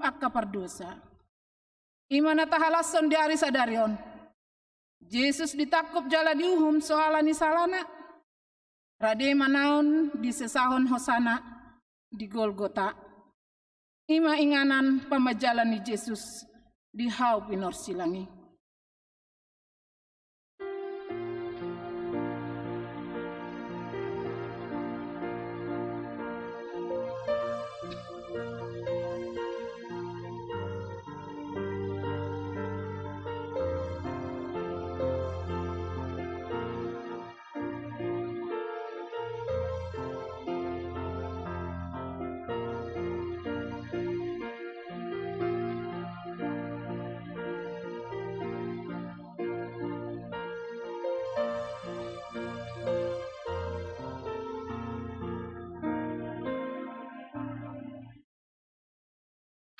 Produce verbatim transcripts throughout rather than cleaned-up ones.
angka pardosa. I ma na tahalashon di ari sadari on. Jesus ditangkup jala diuhum so ala ni salana. Rade ma naon disesahon hosana di Golgota. I ma inganan pamanjalan ni Jesus di hau pinorsilang i.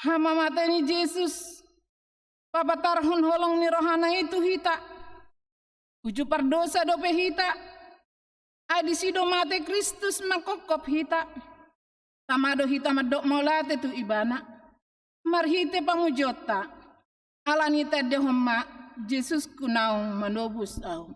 Hamamate ni Jesus papatarhon holong ni rohana i tu hita. Uju pardosa dope hita. Ai disi do mate Kristus manghophop hita. Tama do hita mandok mauliate tu Ibana marhite pamujionta. Alani i taendehon ma, Jesusku naung manobus ahu.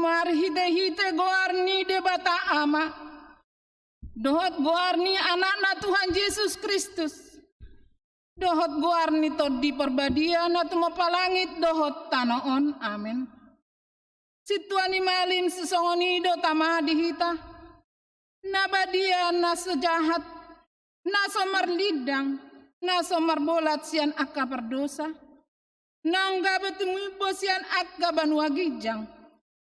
Marhitehite goar ni Debata Ama, dohot goar ni Anakna Tuhan Jesus Kristus, dohot goar ni Tondi Parbadia na tumompa langit dohot tano on. Amen. Sintua ni malim sisongon i do tama di hita, na badia, na so jahat, na so marlindang, na so marbolat sian angka pardosa, naung gabe tumimbo sian angka banua ginjang,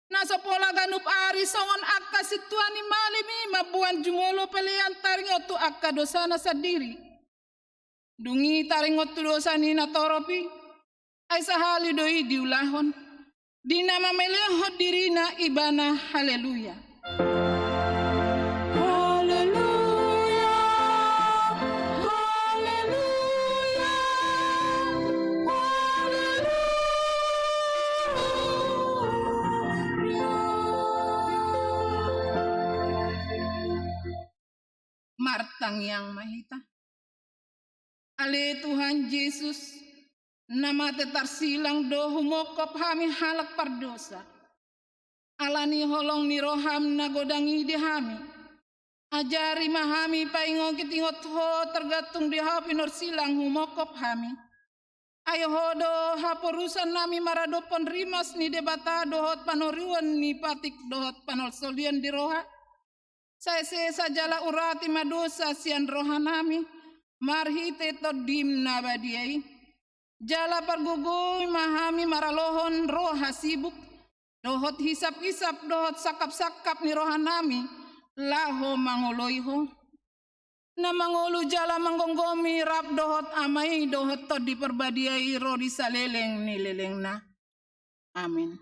na so pola ganup ari songon angka sintua ni malim i mamboan jumolo pelean taringot tu angka dosana sandiri. Dung i taringot tu dosa ni natorop i, ai sahali do i diulahon, di na mamelehon dirina ibana. Haleluya. Haleluya. Haleluya. Haleluya. Martangiang ma hita. Ale Tuhan Jesus, na mate tarsilang do humongkop hami halak pardosa. Alani holong ni roham na godang i di hami, ajari ma hami paingotingot ho targantung di hau pinorsilang humongkop hami. Ai Ho do haporusannami maradophon rimas ni Debata dohot panoruon ni patik dohot panolsolion di roha. Sai sesa jala urati ma dosa sian rohanami marhite Tondim na badia i. Jala pargogoi ma hami maralohon roha sibuk dohot hisap-hisap dohot sangkap-sangkap ni rohanami laho mangoloi Ho, na mangolu jala manggomgomi rap dohot Ama i dohot Tondi Parbadia i ro di saleleng ni lelengna. Amin.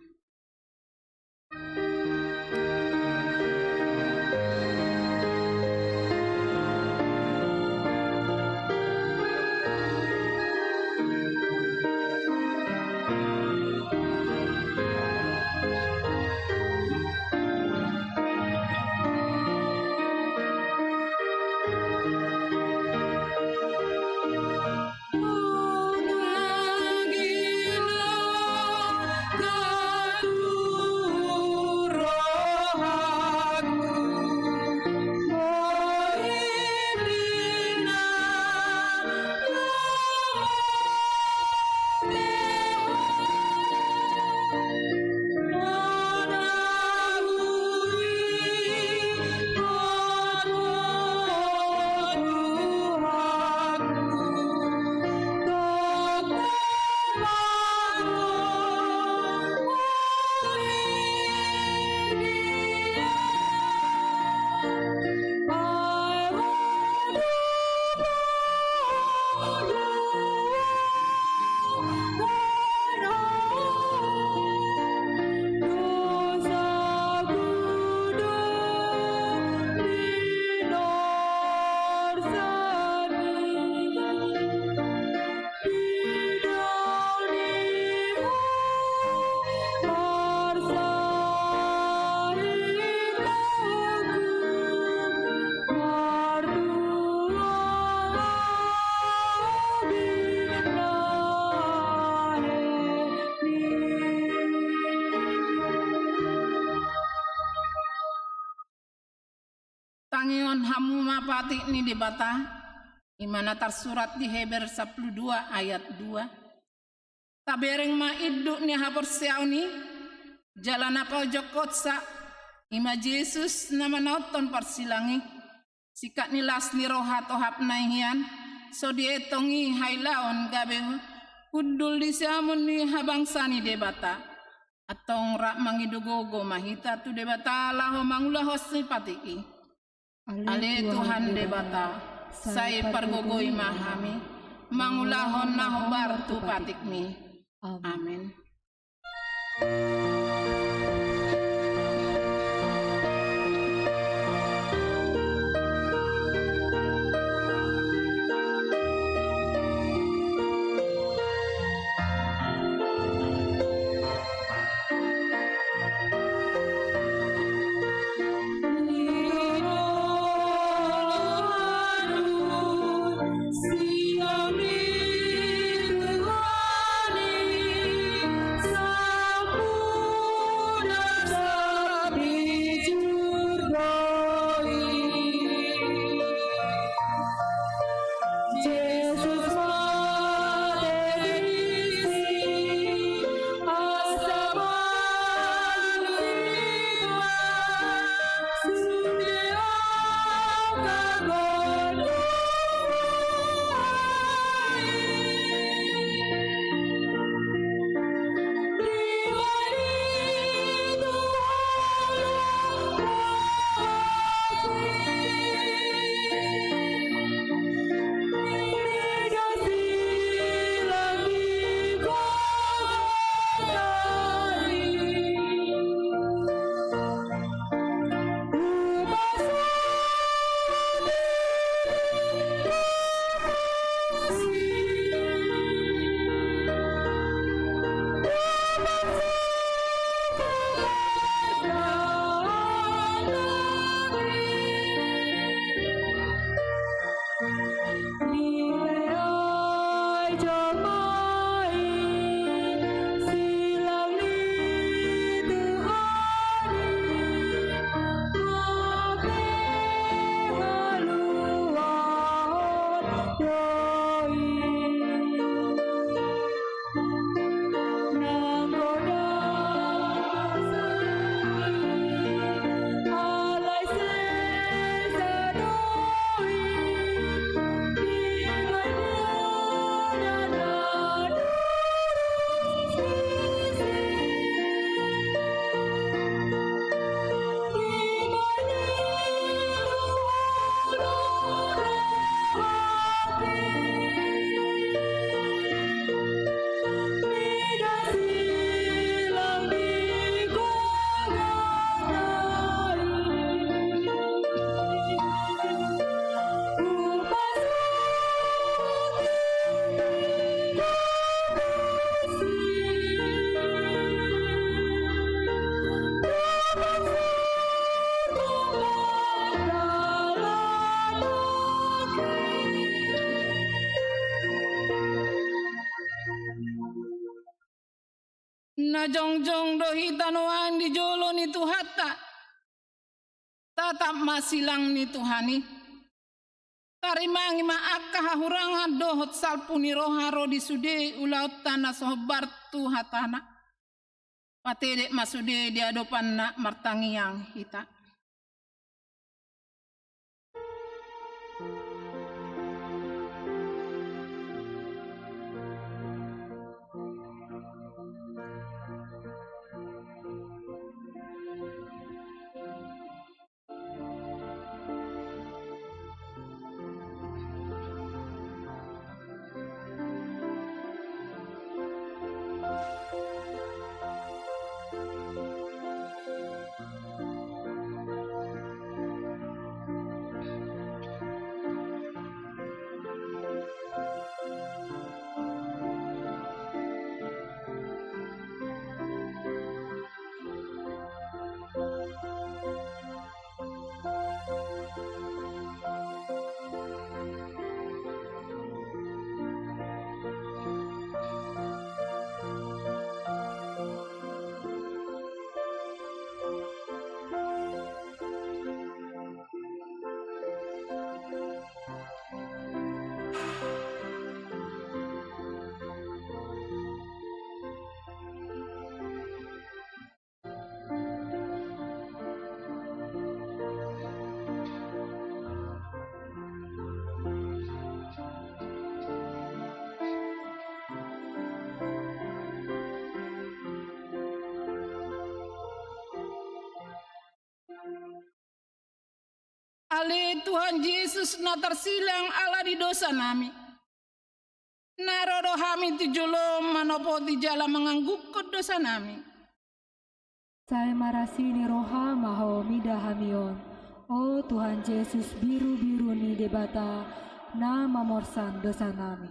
Tangihon hamu ma patik ni Debata, i ma na tarsurat di Heber sampulu dua ayat dua. Tabereng ma induk ni haporseaon i, jala na paojokhonsa, i ma Jesus na manaothon parsilang i. Singkat ni las ni roha tohapna i hian, so dietong i hailaon gabe hundul di siamun ni habangsa ni Debata. Antong rap mangido gogo ma hita tu Debata laho mangulahon si patik i. Ale Tuhan Debata, sai pargogoi ma hami mangulahon na hombar tu patikmi. Amin. Na jongjong do hita nuaeng di jolo ni Tuhanta. Tatap ma silang ni Tuhan i. Tarimangi ma angka hahurangan dohot salpu ni roha ro di sude ulaonta na so hombar tu hatana. Patedek ma sude di adopanna. Martangiang hita. Ale Tuhan Jesus na tarsilang ala ni dosanami. Na ro do hami tu jolo manopoti jala manganggukon dosanami. Sai marasi ni roha ma Ho mida hami on, o Tuhan Jesus, birubiru ni Debata, na mamorsan dosanami.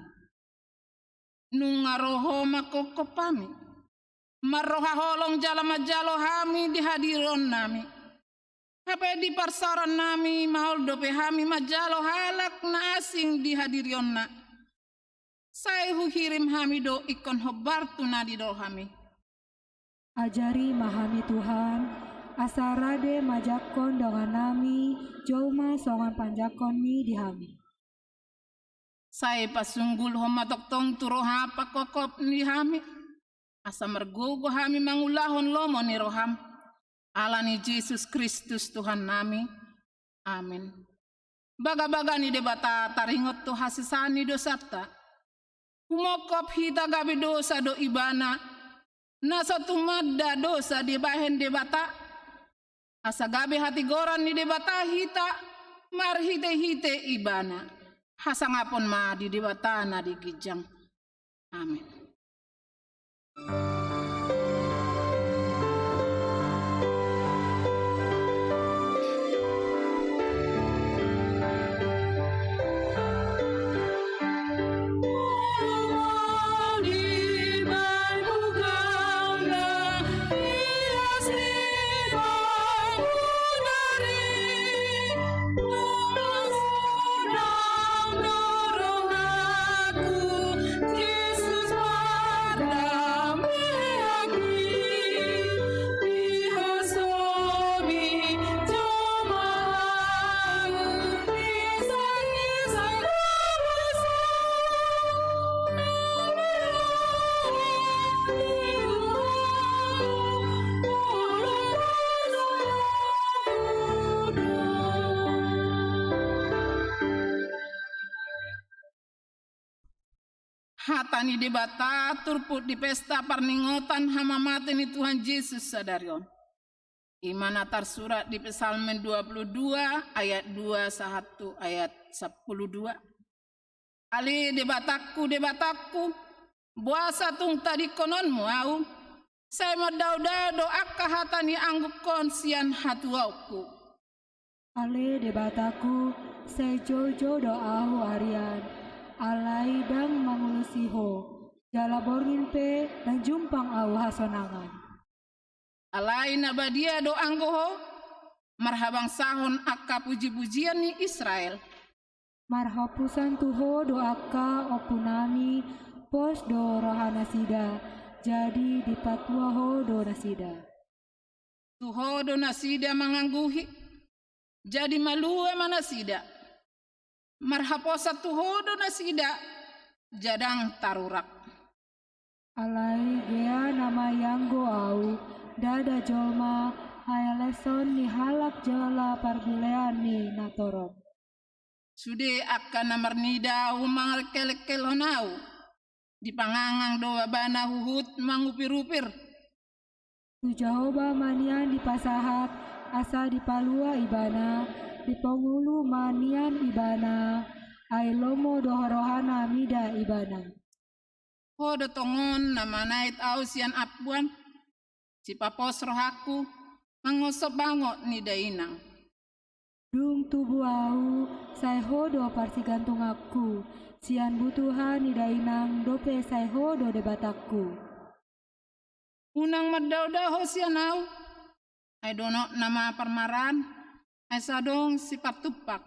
Nunga ro Ho manghophop hami, marroha holong jala manjalo hami di hadirionnami. Hape di parsaorannami maol dope hami manjalo halak na asing di hadirionna. Sai huhirim hami do ingkon hombar tu na nidok hami. Ajari ma hami Tuhan, asa rade manjangkon dongannami, jou ma songon panjangkonmi di hami. Sai pasunggulhon ma tongtong tu roha panghophop ni hami, asa margogo hami mangulahon lomo ni roham. Ala ni Jesus Kristus Tuhannami. Amen. Bagabaga ni Debata taringot tu hasesaan ni dosanta. Humongkop hita gabe dosa do Ibana, na so tumanda dosa dibahen Debata, asa gabe hatigoran ni Debata hita marhitehite Ibana. Hasangapon ma di Debata na di ginjang. Amen. Hata ni Debata turpuk di pesta parningotan hamamate ni Tuhan Jesus sadari on. I ma na tarsurat di Psalmen dua puluh dua ayat dua sahat tu ayat sampulu dua. Ale Debatangku, Debatangku, boasa tung tadingkononmu ahu? Sai mandaodao do angka hata ni anggukkon sian hatuaonku. Ale Debatangku, sai joujou do ahu arian, alai ndang mangulosi Ho, jala borngin pe ndang jumpang ahu hasonangan. Alai na badia do anggo Ho, marhabangsahon angka pujipujian ni Israel. Marhaompus tu Ho do angka ompunami, pos do rohanasida, Jadi dipatua Ho do nasida. Tu Ho do nasida mangangguhi, jadi malua ma nasida. Marhaposan tu Ho do nasida, jala ndang tarurak. Alai gea nama ianggo ahu, ndada jolma, ai aleson ni halak jala parbulean ni natorop. Sude angka na marnida ahu mangelkelhon ahu, dipangangang do babana huhut mangupirupir. Tu Jahowa ma nian dipasahat, asa dipalua ibana, dipangolu ma nian ibana, ai lomo do rohana mida ibana. Ho do tongon na manait ahu sian ampuan, sipapos rohangku, mangonso bangot ni dainang. Dung tubu ahu, sai Ho do parsigantunganku, sian butuha ni dainang dope sai Ho do Debatangku. Unang mardaodao ho sian ahu, ai donokna ma parmaraan, ai so adong sipartumpak,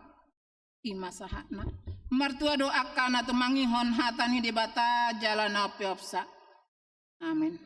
i ma sahatna. Martua do angka na tumangihon hata ni Debata jala na umpeopsa. Amen.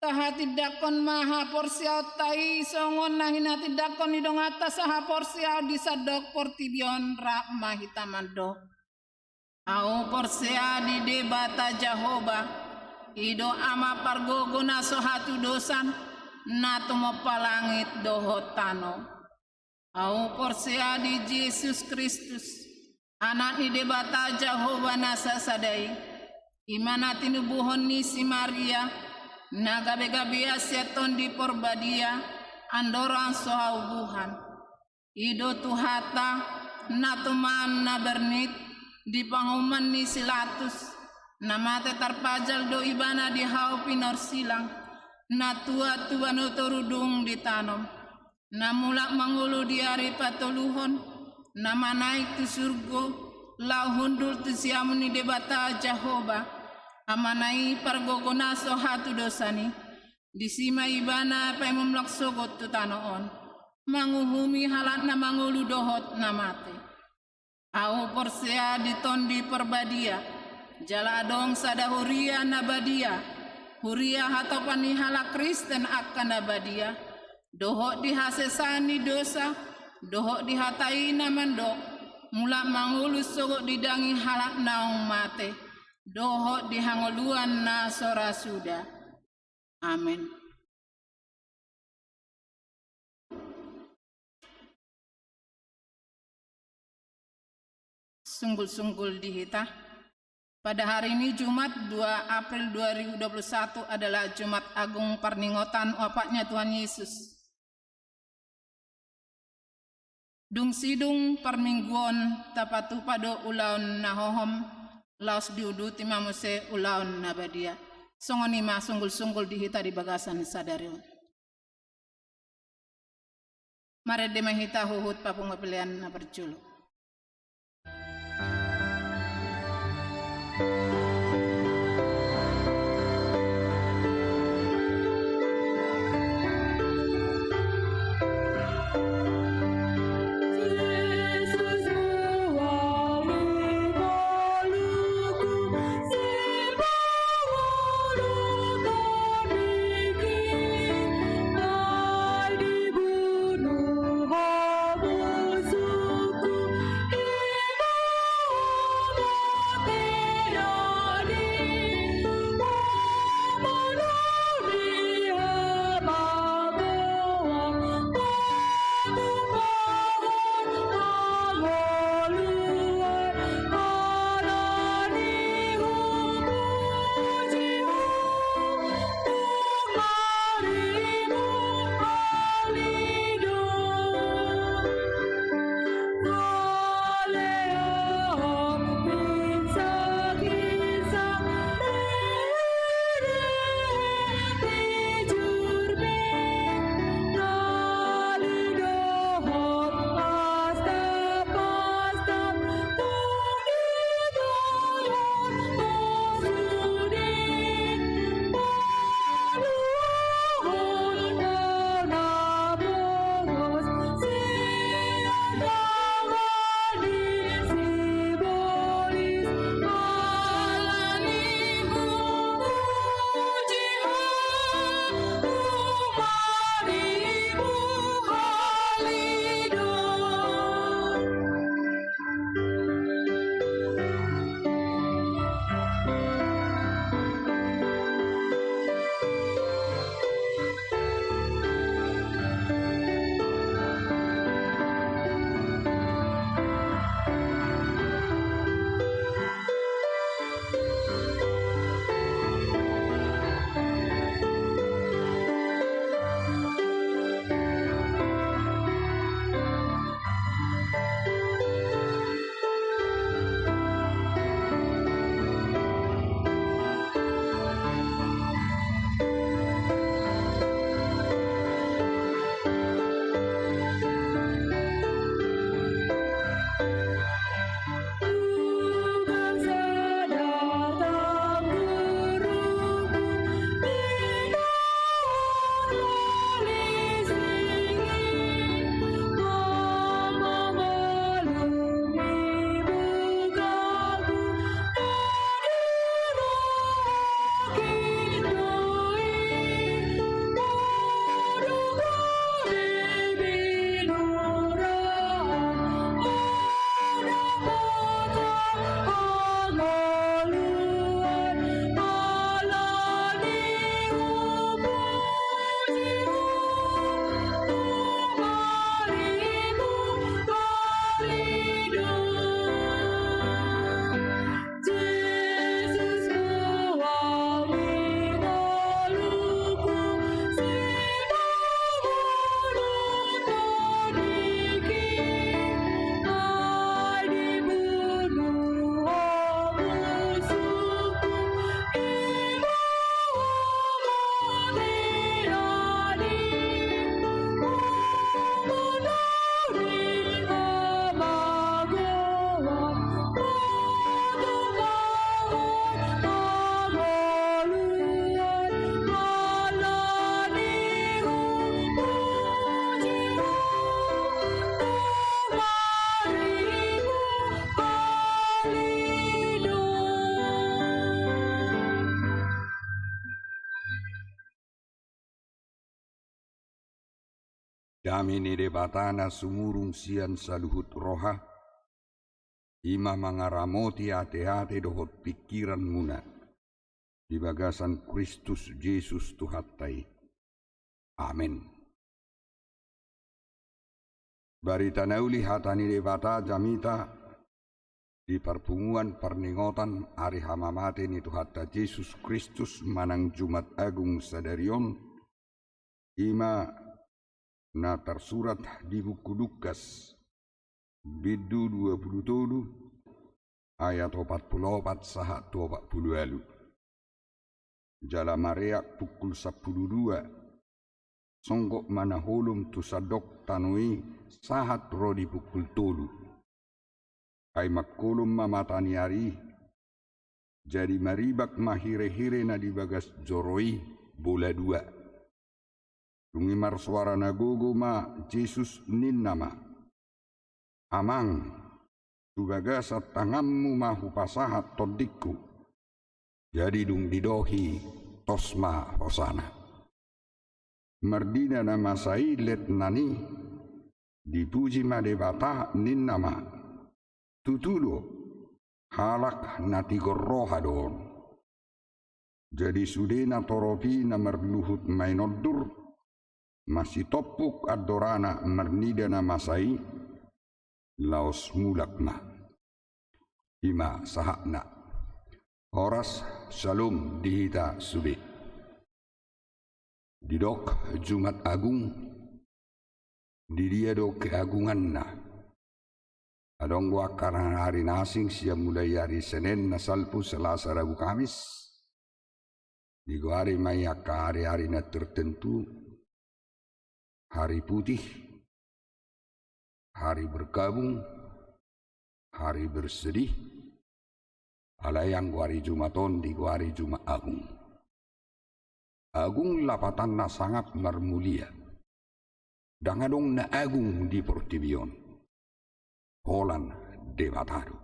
Tahatindangkon ma haporseaonta i songon na hinatindangkon ni donganta sahaporseaon di sandok portibi on, rap ma hita mandok. Ahu porsea di Debata Jahowa, i do Ama pargogo na so hatudosan, na tumompa langit dohot tano. Ahu porsea di Jesus Kristus, Anak ni Debata Jahowa na sasada i, i ma na tinubuhon ni si Maria, na gabegabean sian Tondi Porbadia, andorang so haubuhan. I do Tuhanta, na tuman na bernit, di panguhuman ni si Latus, na mate tarpajal do ibana di hau pinorsilang, na tuat tu banua toru dung ditanom. Na mulak mangolu di ari patoluhon, na manaek tu surgo, laho hundul tu siamun ni Debata Jahowa, Amana i pargogo na so hatudosan i, disi ma ibana paimon mulak sogot tu tano on, manguhumi halak na mangolu dohot na mate. Ahu porsea di Tondi Porbadia, jala adong sada huria na badia, huria hatopan ni halak Kristen angka na badia, dohot di hasesaan ni dosa, dohot di hata i na mandok, mulak mangolu sogot di daging halak naung mate, dohot di hangoluan na so ra suda. Sunggul-sunggul di hita. Pada hari ini, Jumat, dua April dua ribu dua puluh satu, adalah Jumat Agung, parningotan wafatnya Tuhan Yesus. Dung sidung parmingguon, tapatupa do ulaon na hohom, laos diuduti ma muse ulaon na badia. Songon i ma sunggul-sunggul di hita di bagasan sadari on. Marende ma hita huhut papungu pelean na parjolo. Dame ni Debata na sumurung sian saluhut roha, i ma mangaramoti ateate dohot pingkiranmuna di bagasan Kristus Jesus Tuhanta i. Amen. Barita na uli, hata ni Debata jamita di parpunguan parningotan ari hamamate ni Tuhanta Jesus Kristus manang Jumat Agung sadari on, i ma na tarsurat di buku Lukas, bindu dua pulu tolu, ayat opat pulu opat sahat tu opat pulu ualu. Jala mareak pukul sampulu dua, songgop ma na holom tu sandok tano i sahat ro di pukul tolu. Ai mangkolom ma mata ni ari i, jadi maribak ma hirehire na di bagas joro i bola dua. Dung i marsoara na gogo ma Jesus, ninna ma: Amang, tu bagasan tanganmu ma hupasahat tondingku. Jadi dung didok i, tos ma hosana. Marnida na masa i letnan i, dipuji ma Debata, ninna ma: Tutu do, halak na tigor roha do on. Jadi sude na torop i na marluhut main ondur, masitompuk andorana marnida na masa i, laos mulak ma. I ma sahatna. Horas, syalom di hita sude. Didok Jumat Agung, di dia do keagunganna? Adong do angka ari na asing, sian mulai ari Senen, na salpu, Selasa, Rabu, Kamis. Digoari ma i angka ari-ari na tertentu, hari putih, hari berkabung, hari bersedih. Alai anggo ari Jumat on digoari Jumat Agung. Agung lapatanna sangap marmulia. Ndang adong na agung di portibi on, holan Debata do.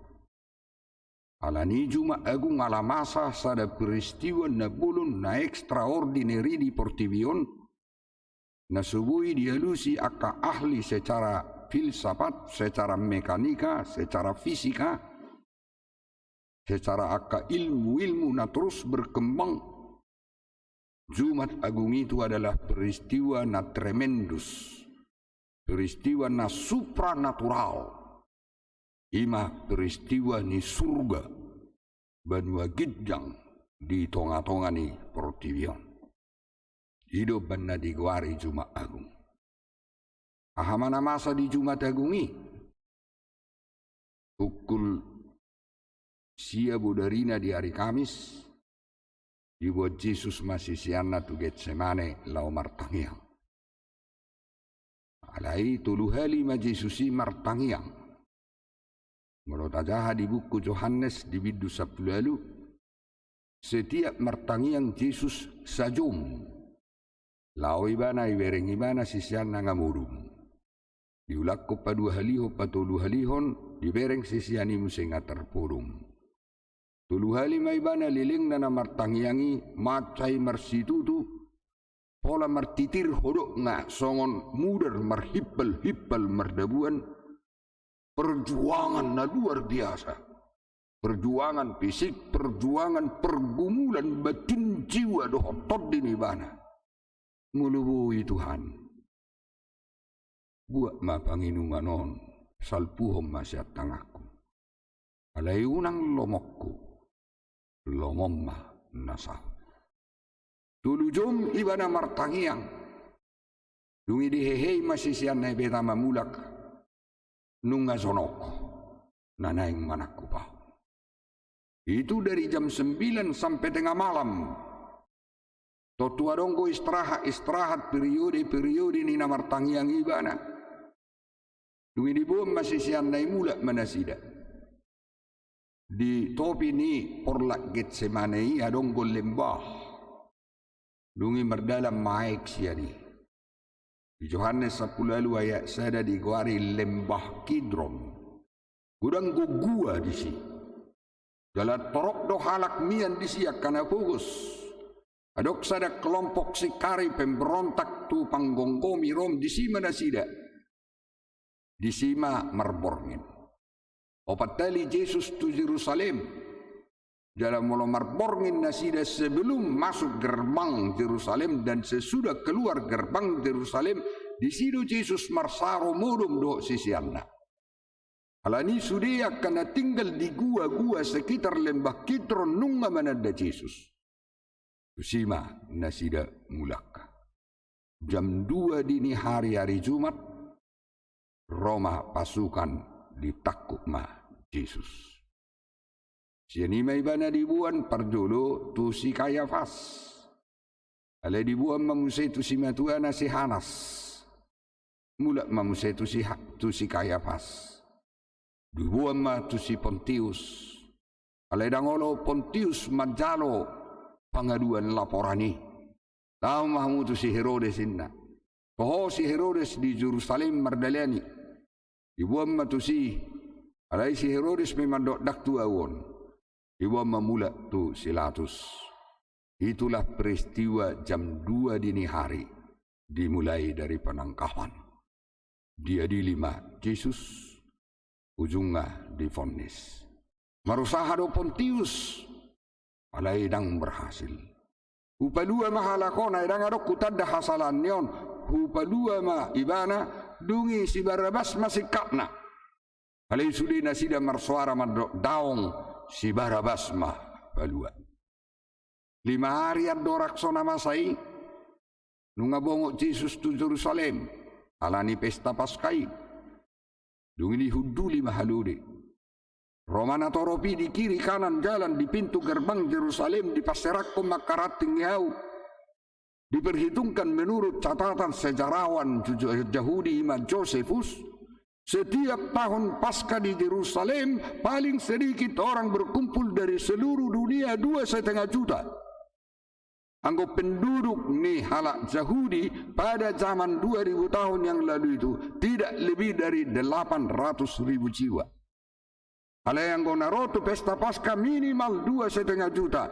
Alani i Jumat Agung ala masa sada peristiwa na bolon, na extraordinary di portibi on, na so boi dialusi angka ahli secara filsafat, secara mekanika, secara fisika, secara angka ilmu-ilmu na terus berkembang. Jumat Agung itu adalah peristiwa na tremendous, peristiwa na supranatural. I ma peristiwa ni surga, banua ginjang di tonga-tonga ni portibi on. I do umbahen na digoari Jumat Agung. Aha ma na masa di Jumat Agung i? Pukul sia bodarina di ari Kamis, diboan Jesus ma siseanna tu Getsemane laho martangiang. Alai tolu hali ma Jesus i martangiang. Molo tajaha di buku Johannes di bindu sampulu ualu, setiap martangiang Jesus sajom, laho ibana, ibereng ibana siseanna nga modom. Diulakhon paduahalihon, patoluhalihon, dibereng sisean i muse nga tarpodom. Tolu hali ma ibana lelengna na martangiang i, mansai marsitutu, pola martitir, hodok nga songon mudar marhimpal-himpal mardabuan. Perjuangan na luar biasa. Perjuangan fisik, perjuangan pergumulan batin, jiwa dohot tondi ni ibana. Molo boi Tuhan, buat ma panginuman on, salpuhon ma sian tanganku. Alai unang lomonku, lomom ma na saut. Tolu jom ibana martangiang. Dung i dihehei ma siseanna, ibeta ma mulak, nunga jonok na naeng manangkup ahu. Itu dari jam sembilan sampai tengah malam. Tontu adong do istirahat-istirahat, periode-periode ni na martangiang ibana. Dung i diboan ma siseanna i, mulak ma nasida. Di topi ni porlak Getsemane i adong do lembah. Dung i mardalan ma aek sian i. Di Johannes sampulu ualu ayat sada digoari lembah Kidron. Godang do gua disi. Jala torop do halak mian disi angka na pogos. Adong sada kelompok sikari pemberontak tu panggomgomi Rom, disi ma nasida. Disi ma marborngin. Opat hali Jesus tu Jerusalem. Jala molo marborngin nasida sebelum masuk gerbang Jerusalem dan sesudah keluar gerbang Jerusalem, disi do Jesus marsaro modom dohot siseanna. Alani sude angka na tinggal di gua-gua sekitar lembah Kidron nunga mananda Jesus. Tusi ma nasida mulak. Jam dua dini hari, hari Jumat, ro ma pasukan, ditangkup ma Jesus. Sian i ma ibana diboan parjolo tu si Kayafas. Alai diboan ma muse tu simatuana si Hanas. Mulak ma muse tu si Ha-, tu si Kayafas. Diboan ma tu si Pontius. Alai ndang olo Pontius manjalo pangaduan laporan i. Laho ma hamu tu si Herodes inna. Toho si Herodes di Jerusalem mardalani. Diboan ma tusi, alai si Herodes pe mandok ndang tu ahu on. Diboan ma mulak tu si Pilatus. Itulah peristiwa jam dua dini hari, dimulai dari penangkapan. Diadili ma Jesus, ujungna divonis. Marusaha do Pontius, alai ndang berhasil. Hupalua ma halak on, ai ndang adong hutanda hasalahan ni on. Hupalua ma ibana, dung i si Barabas ma singkatna. Alai sude nasida marsoara mandok, daong, si Barabas ma palua. Lima ari andorang so na masa i, nunga bongot Jesus tu Jerusalem, alani pesta Paska i. Dung i dihunduli ma halode. Ro ma natorop i di kiri kanan jalan di pintu gerbang Jerusalem, dipanserakhon ma angka ranting ni hau. Diperhitungkan menurut catatan sejarawan Ju-, Ju-, Jahudi, i ma Josephus, setiap tahun Paskah di Jerusalem, paling sedikit orang berkumpul dari seluruh dunia dua setengah juta. Anggo penduduk ni halak Jahudi pada zaman dua ribu tahun yang lalu itu tidak lebih dari delapan ratus ribu jiwa. Alai anggo na ro tu pesta Paska minimal dua setengah juta.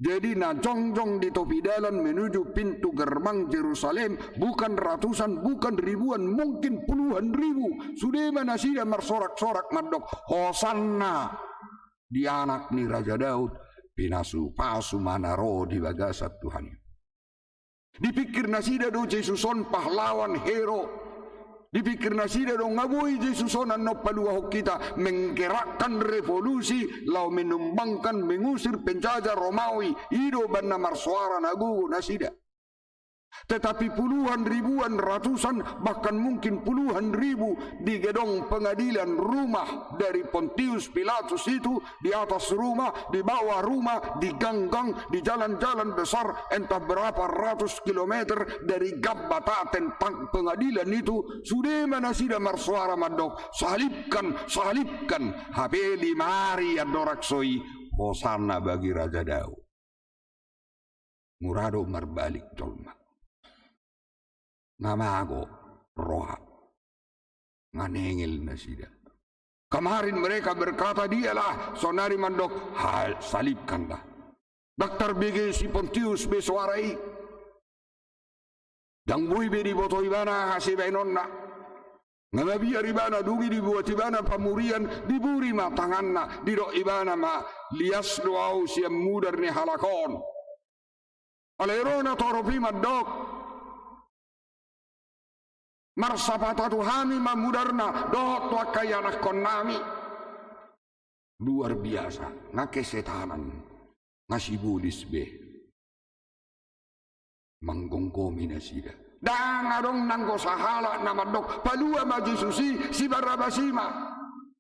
Jadi na jongjong di topi dalan menuju pintu gerbang Jerusalem bukan ratusan, bukan ribuan, mungkin puluhan ribu. Sude ma nasida marsorak-sorak mandok, Hosanna di anak ni Raja Daud, pinasu-pasu ma na ro di bagasan Tuhan i. Dipikir nasida do Jesus on pahlawan, hero. Dipikir nasida do nga boi Jesus on annon paluahon hita, menggerakkan revolusi, laho menumbangkan, mengusir penjajah Romawi. I do umbahen na marsoara na gogo nasida. Tetapi puluhan ribuan, ratusan, bahkan mungkin puluhan ribu di gedong pengadilan, rumah dari Pontius Pilatus itu, di atas rumah, di bawah rumah, di gang-gang, di jalan-jalan besar, entah berapa ratus kilometer dari Gabata, tempat pengadilan itu, sude ma nasida marsoara mandok, salibkan, salibkan. Hape lima ari andorang so i, Hosanna bagi Raja Daud. Mura do marbalik jolma. Nga mago roha. Nga nengel nasida. Kemarin mereka berkata, dialah, saonari mandok, ha, salibkanlah. Ndang tarbege si Pontius be soara i. Ndang boi be diboto ibana aha sibahenonna. Nga mabiar ibana, dung i dibuat ibana pamurian, diburi ma tanganna, didok ibana ma, lias do ahu sian mudar ni halak on. Alai ro natorop i mandok, marsapata tu hami ma mudarna dohot tu angka ianakkonnami. Luar biasa, nga kesetanan, nga sibolis be manggomgomi nasida. Ndang adong nanggo sahalak na mandok, palua ma Jesus i, si Barabas i ma.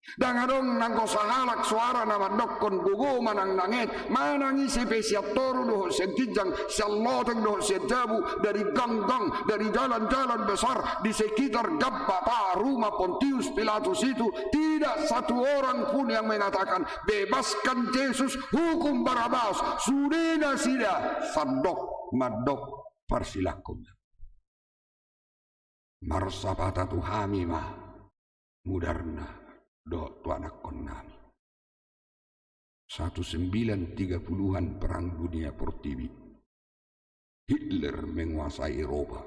Ndang adong nanggo sahalak soara na mandokkon, gogo manang nanget, manang ise pe sian toru dohot sian ginjang, sian loteng dohot sian jabu, dari gang-gang, dari jalan-jalan besar di sekitar Gabata, rumah Pontius Pilatus itu, tidak satu orang pun yang mengatakan, bebaskan Jesus, hukum Barabas. Sude nasida sandok mandok, parsilangkon. Marsapata tu hami ma mudarna dohot tu anakkonnami. Satu sembilan tiga puluhan Perang Dunia Portibi. Hitler menguasai Eropa.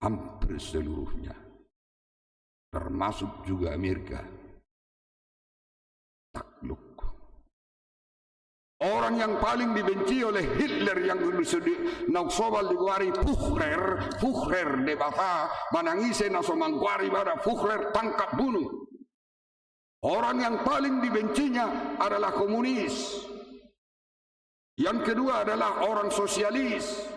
Hampir seluruhnya. Termasuk juga Amerika. Takluk. Orang yang paling dibenci oleh Hitler yang naung somal digoari Führer, Führer debata, manang ise na so manggoari ibana Führer, tangkap bunuh. Orang yang paling dibencinya adalah komunis. Yang kedua adalah orang sosialis.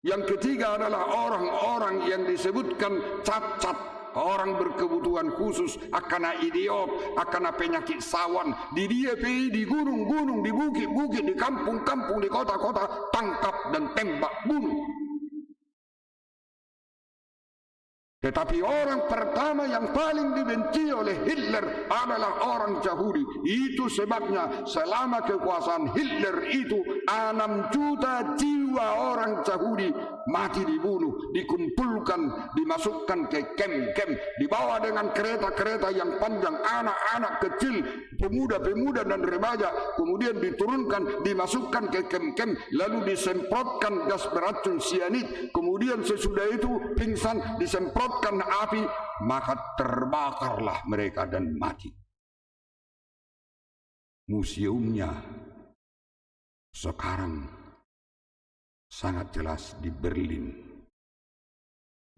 Yang ketiga adalah orang-orang yang disebutkan cacat, orang berkebutuhan khusus, angka na idiot, angka na penyakit sawan, di dia pe i, di gunung-gunung, di bukit-bukit, di kampung-kampung, di kota-kota, tangkap dan tembak bunuh. Tetapi orang pertama yang paling dibenci oleh Hitler adalah orang Yahudi. Itu sebabnya selama kekuasaan Hitler itu, enam juta jiwa orang Yahudi mati dibunuh, dikumpulkan, dimasukkan ke kem-kem, dibawa dengan kereta-kereta yang panjang, anak-anak kecil, pemuda-pemuda dan remaja, kemudian diturunkan, dimasukkan ke kem-kem, lalu disemprotkan gas beracun sianid, kemudian sesudah itu pingsan, disemprotkan api, maka terbakarlah mereka dan mati. Museumnya sekarang sangat jelas di Berlin.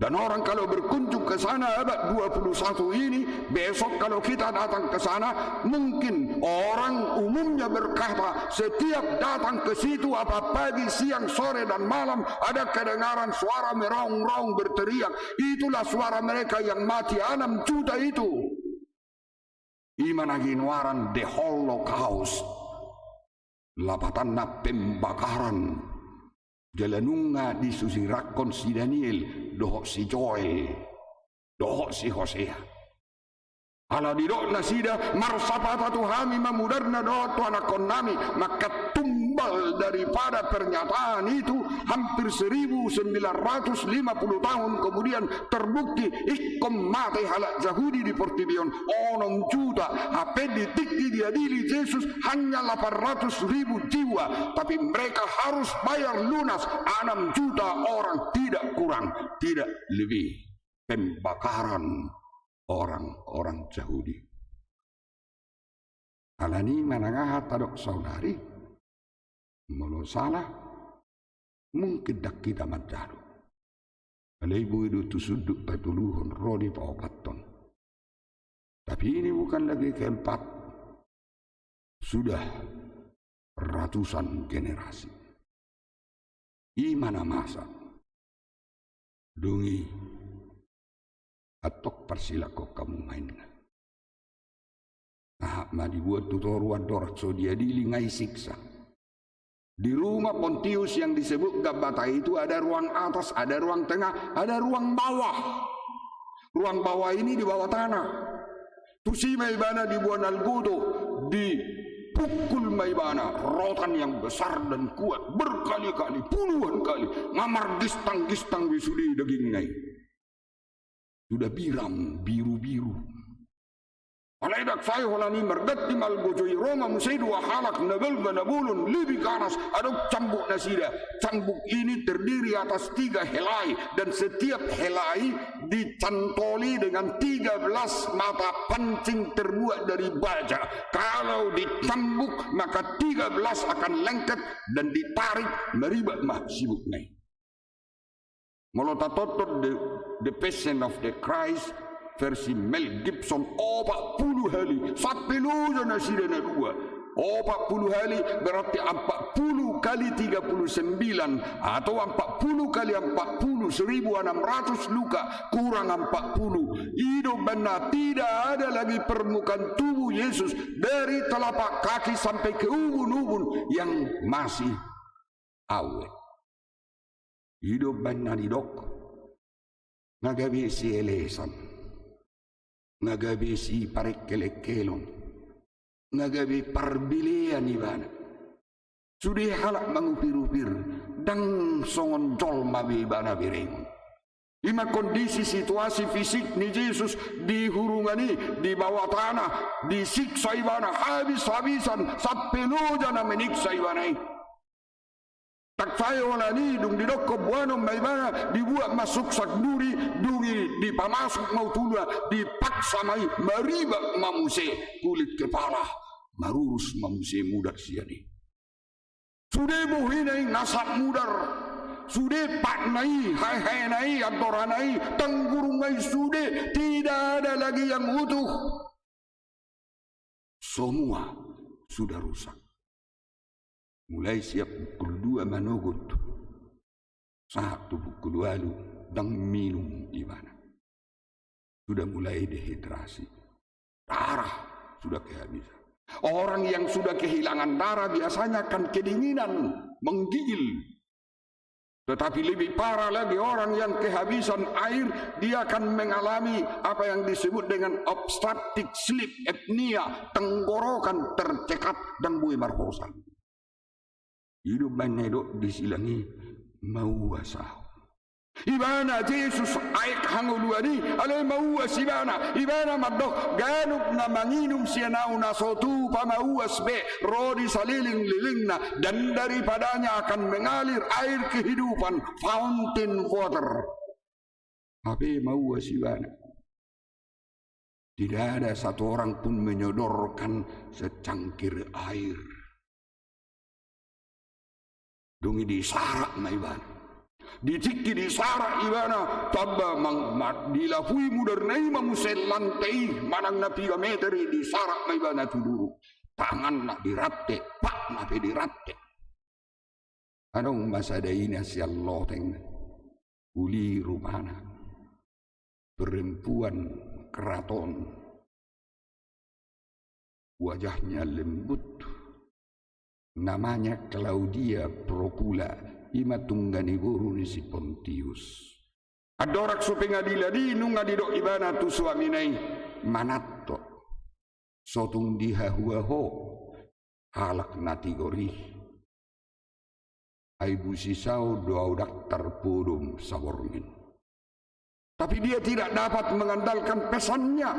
Dan orang kalau berkunjung ke sana abad dua puluh satu ini, besok kalau kita datang ke sana, mungkin orang umumnya berkata, setiap datang ke situ, apa pagi, siang, sore, dan malam, ada kedengaran suara meraung-raung berteriak. Itulah suara mereka yang mati, enam juta itu. I ma na ginoaran The Holocaust. Lapatanna pembakaran. Jala nunga disusirakkon si Daniel, dohot si Joel, dohot si Hosea. Ala didok nasida, marsapata tu hami ma mudarna dohot tu anakkonnami, maka tumbal daripada pernyataan itu, hampir seribu sembilan ratus lima puluh tahun kemudian, terbukti ingkon mate halak Jahudi di portibi on onom juta, hape di tingki diadili Jesus hanya delapan ratus ribu jiwa, tapi mereka harus bayar lunas, enam juta orang, tidak kurang, tidak lebih. Pembakaran orang-orang Jahudi. Alani i manang aha tadok saonari, molo sala, mungkin ndang hita manjalo. Alai boi do tu sundut patoluhon ro dipaopathon. Tapi ini bukan lagi keempat. Sudah ratusan generasi. I ma na masa. Dung i, antong parsilangkon hamu ma inna. Aha ma dibuat tu toru andorang so diadili, nunga disiksa. Di rumah Pontius yang disebut Gabata itu ada ruang atas, ada ruang tengah, ada ruang bawah. Ruang bawah ini di bawah tanah. Tusi ma ibana diboan algodo, dipukul ma ibana, rotan yang besar dan kuat, berkali-kali, puluhan kali, nunga margistang-gistang be sude dagingna i. Sudah biram, biru-biru. Alai ndang sae holan i, marganti ma algojo i, ro ma muse dua halak na balga na bolon, lebih ganas, adong cambuk nasida. Cambuk ini terdiri atas tiga helai, dan setiap helai dicantoli dengan tiga belas mata pancing terbuat dari baja. Kalau dicambuk, maka tiga belas akan lengket dan ditarik, maribak ma sibukna i. Molo tatonton The, The Passion of the Christ versi Mel Gibson, opat pulu hali, sampe loja nasida na dua. Opat pulu hali berarti empat puluh kali tiga puluh sembilan, atau empat puluh kali empat puluh, seribu enam ratus luka kurang empat puluh. I do umbahen tidak ada lagi permukaan tubuh Yesus dari telapak kaki sampai ke ubun-ubun yang masih awet. I do umbahen na didok, nunga gabe sielesan, nunga gabe siparengkel-engkelon, nunga gabe parbilean ibana. Sude halak mangupir-upir, ndang songon jolma be ibana berengon. I ma kondisi situasi fisik ni Jesus di hurungan i, di bawah tanah, disiksa ibana habis-habisan, sampe loja na menyiksa ibana i. Ndang sae holan i, dung didokkon boanon ma ibana, dibuat ma suksak duri, dung i dipamasuk ma utuna, dipaksa ma i, maribak ma muse kulit kepala. Marurus ma muse mudar sian i. Sude bohina i na sap mudar. Sude patna i, haehaena i, andorana i, tanggurungna i, sude, tidak ada lagi yang utuh. Semua sudah rusak. Mulai sian pukul dua manogot sahat tu pukul ualu, ndang minum ibana. Sudah mulai dehidrasi. Darah sudah kehabisan. Orang yang sudah kehilangan darah biasanya akan kedinginan, menggigil. Tetapi lebih parah lagi, orang yang kehabisan air, dia akan mengalami apa yang disebut dengan obstructive sleep apnea, tenggorokan tercekat, ndang boi marhosa. I do umbahen na didok di silang i, mauas ahu. Ibana Jesus aek hangoluan i, alai mauas ibana. Ibana mandok, ganup na manginum sian ahu na so tupa mauas be, ro di salelenglelengna, dan daripadanya akan mengalir air kehidupan, fountain water. Hape mauas ibana. Tidak ada satu orang pun menyodorkan secangkir air. Dung i disarak ma ibana. Di tingki disarak ibana, tamba mang-, ma-, dilapui mudarna i ma muse lante i, manang na piga meter i, disarak ma ibana tu duruk. Tanganna dirante, patna pe dirante. Adong ma sada ina sian loteng, uli rupana. Perempuan keraton. Wajahnya lembut. Namanya Claudia Procula, i ma tungga ni boru ni si Pontius. Andorang so pengadilan i, nunga didok ibana tu suamina i, manat ho. So tung dihahua ho halak na tigor i. Ai busi saut do ahu ndang tarpodom saborngin. Tapi dia tidak dapat mengandalkan pesannya.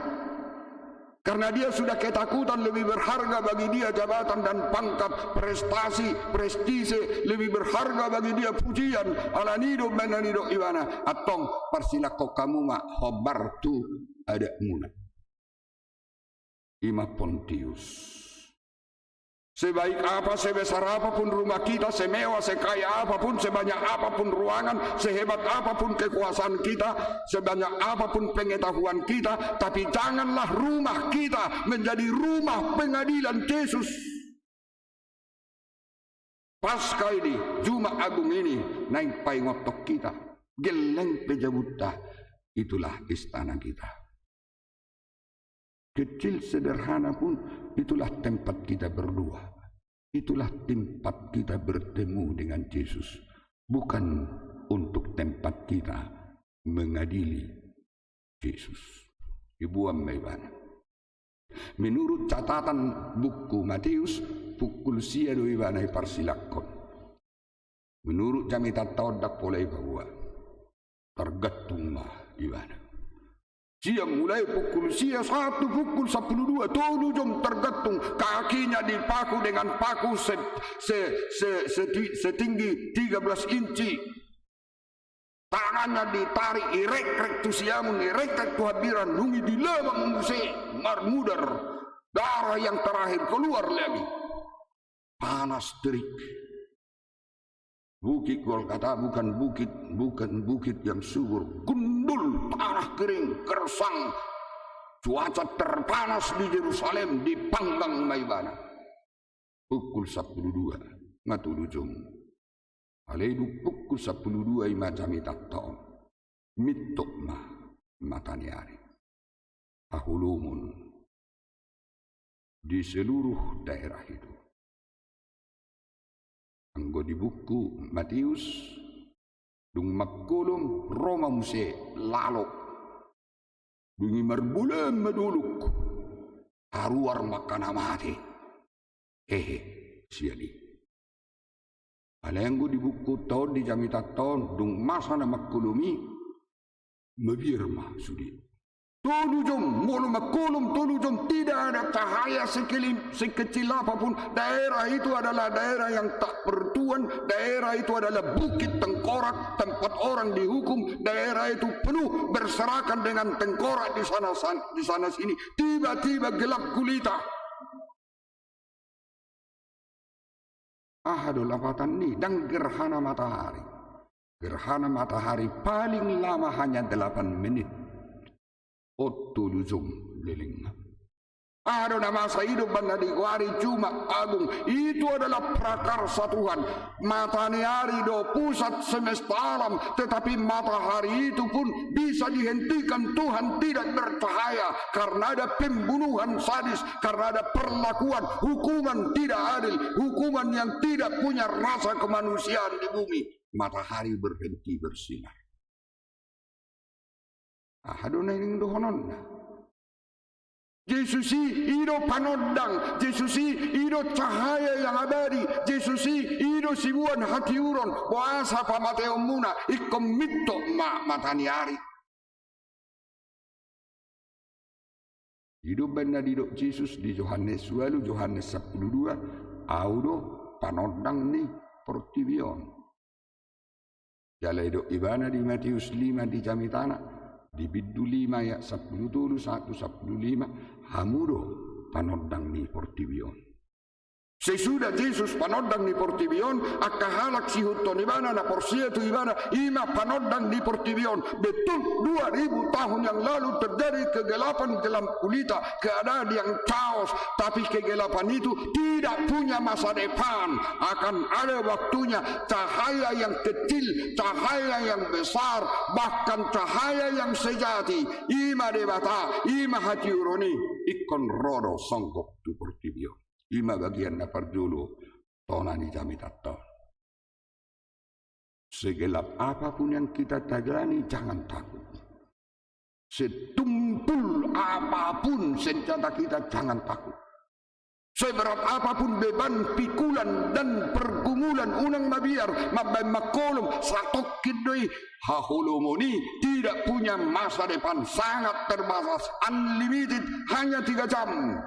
Karena dia sudah ketakutan, lebih berharga bagi dia jabatan dan pangkat, prestasi, prestise, lebih berharga bagi dia pujian. Alani i do umbahen na didok ibana, antong parsilakhon hamu ma hombar tu adakmuna. I ma Pontius. Sebaik apa, sebesar apapun rumah kita, semewah, sekaya apapun, sebanyak apapun ruangan, sehebat apapun kekuasaan kita, sebanyak apapun pengetahuan kita, tapi janganlah rumah kita menjadi rumah pengadilan Jesus. Paskah ini, Jumat Agung ini, naeng paingothon hita, gelleng pe jabunta, itulah istana kita. Kecil sederhana pun, itulah tempat kita berdoa. Itulah tempat kita bertemu dengan Jesus. Bukan untuk tempat kita mengadili Jesus. Diboan ma ibana. Menurut catatan buku Matius, pukul sia do ibana diparsilakhon. Menurut jamitanta on ndang pola dipaboa. Tergantung ma ibana. Sian mulai pukul sia sahat tu pukul sampulu dua, tolu jom tergantung. Kakinya dipaku dengan paku se-, se-, se-, seti-, setinggi tiga belas inci. Tangannya ditarik, direkrek tu siamun, direkrek tu hambiran, dung i dilabang muse, marmudar. Darah yang terakhir keluar lagi. Panas terik. Bukit Golgata bukan bukit, bukan bukit yang subur. Gundul, tanah kering, gersang. Cuaca terpanas di Jerusalem, dipanggang ma ibana. Pukul sampulu dua, nga tolu jom. Alai dung pukul sampulu dua i ma jamitanta on. Mintok ma mata ni ari. Haholomon di seluruh daerah itu. Anggo di buku Matius, dung mangkolom ro ma muse lalok. Dung i marbolaan ma dolok. Haruar ma angka na mate. Hehe, sian i. Alai anggo di bukunta on, di jamitanta on, dung masa na mangkolom i, mabiar ma sude. Tolu jom, molo mangkolom tolu jom, tidak ada cahaya sekelim-, sekecil apapun. Daerah itu adalah daerah yang tak bertuan, daerah itu adalah bukit tengkorak, tempat orang dihukum, daerah itu penuh berserakan dengan tengkorak di sana san-, di sana sini. Tiba-tiba gelap gulita. Aha do lapatan ni, ndang gerhana matahari. Gerhana matahari paling lama hanya delapan menit. On tolu jom lelengna. Aha do na masa i do umbahen na digoari Jumat Agung. Itu adalah prakarsa Tuhan. Mataniari do pusat semesta alam, tetapi matahari itu pun bisa dihentikan, Tuhan tidak bercahaya karena ada pembunuhan sadis, karena ada perlakuan hukuman tidak adil, hukuman yang tidak punya rasa kemanusiaan di bumi. Matahari berhenti bersinar. Aha do na naeng dohononna? Jesus i, i do panondang. Jesus i, i do cahaya yang abadi. Jesus i, i do siboan hatiuron. Boasa pamateonmuna? Ingkon minto ma mataniari. I do umbahen na didok Jesus di Johannes ualu, Johannes sampulu dua, Au do panondang ni portibi on. Jala didok ibana di Matius lima di jamitana, di bindu lima ayat sampulu tolu sahat tu sampulu lima, Hamu do panondang ni portibi on. Sesudah Jesus panondang ni portibi on, angka halak siihuthon ibana, na porsea tu ibana, i ma panondang ni portibi on. Betul, dua ribu tahun yang lalu terjadi kegelapan dalam kulita, keadaan yang chaos, tapi kegelapan itu tidak punya masa depan. Akan ada waktunya, cahaya yang kecil, cahaya yang besar, bahkan cahaya yang sejati, i ma Debata, i ma hatiuron i, ingkon ro do songgop tu portibi on. I ma bagian na parjolo tona ni jamitanta on. Segelap apapun yang kita tangani, jangan takut. Setumpul apapun senjata kita, jangan takut. Seberat apapun beban, pikulan, dan pergumulan, unang mabiar, mambaen mangholom, satongkin do i. Haholomon i tidak punya masa depan, sangat terbatas, unlimited, hanya tiga jam.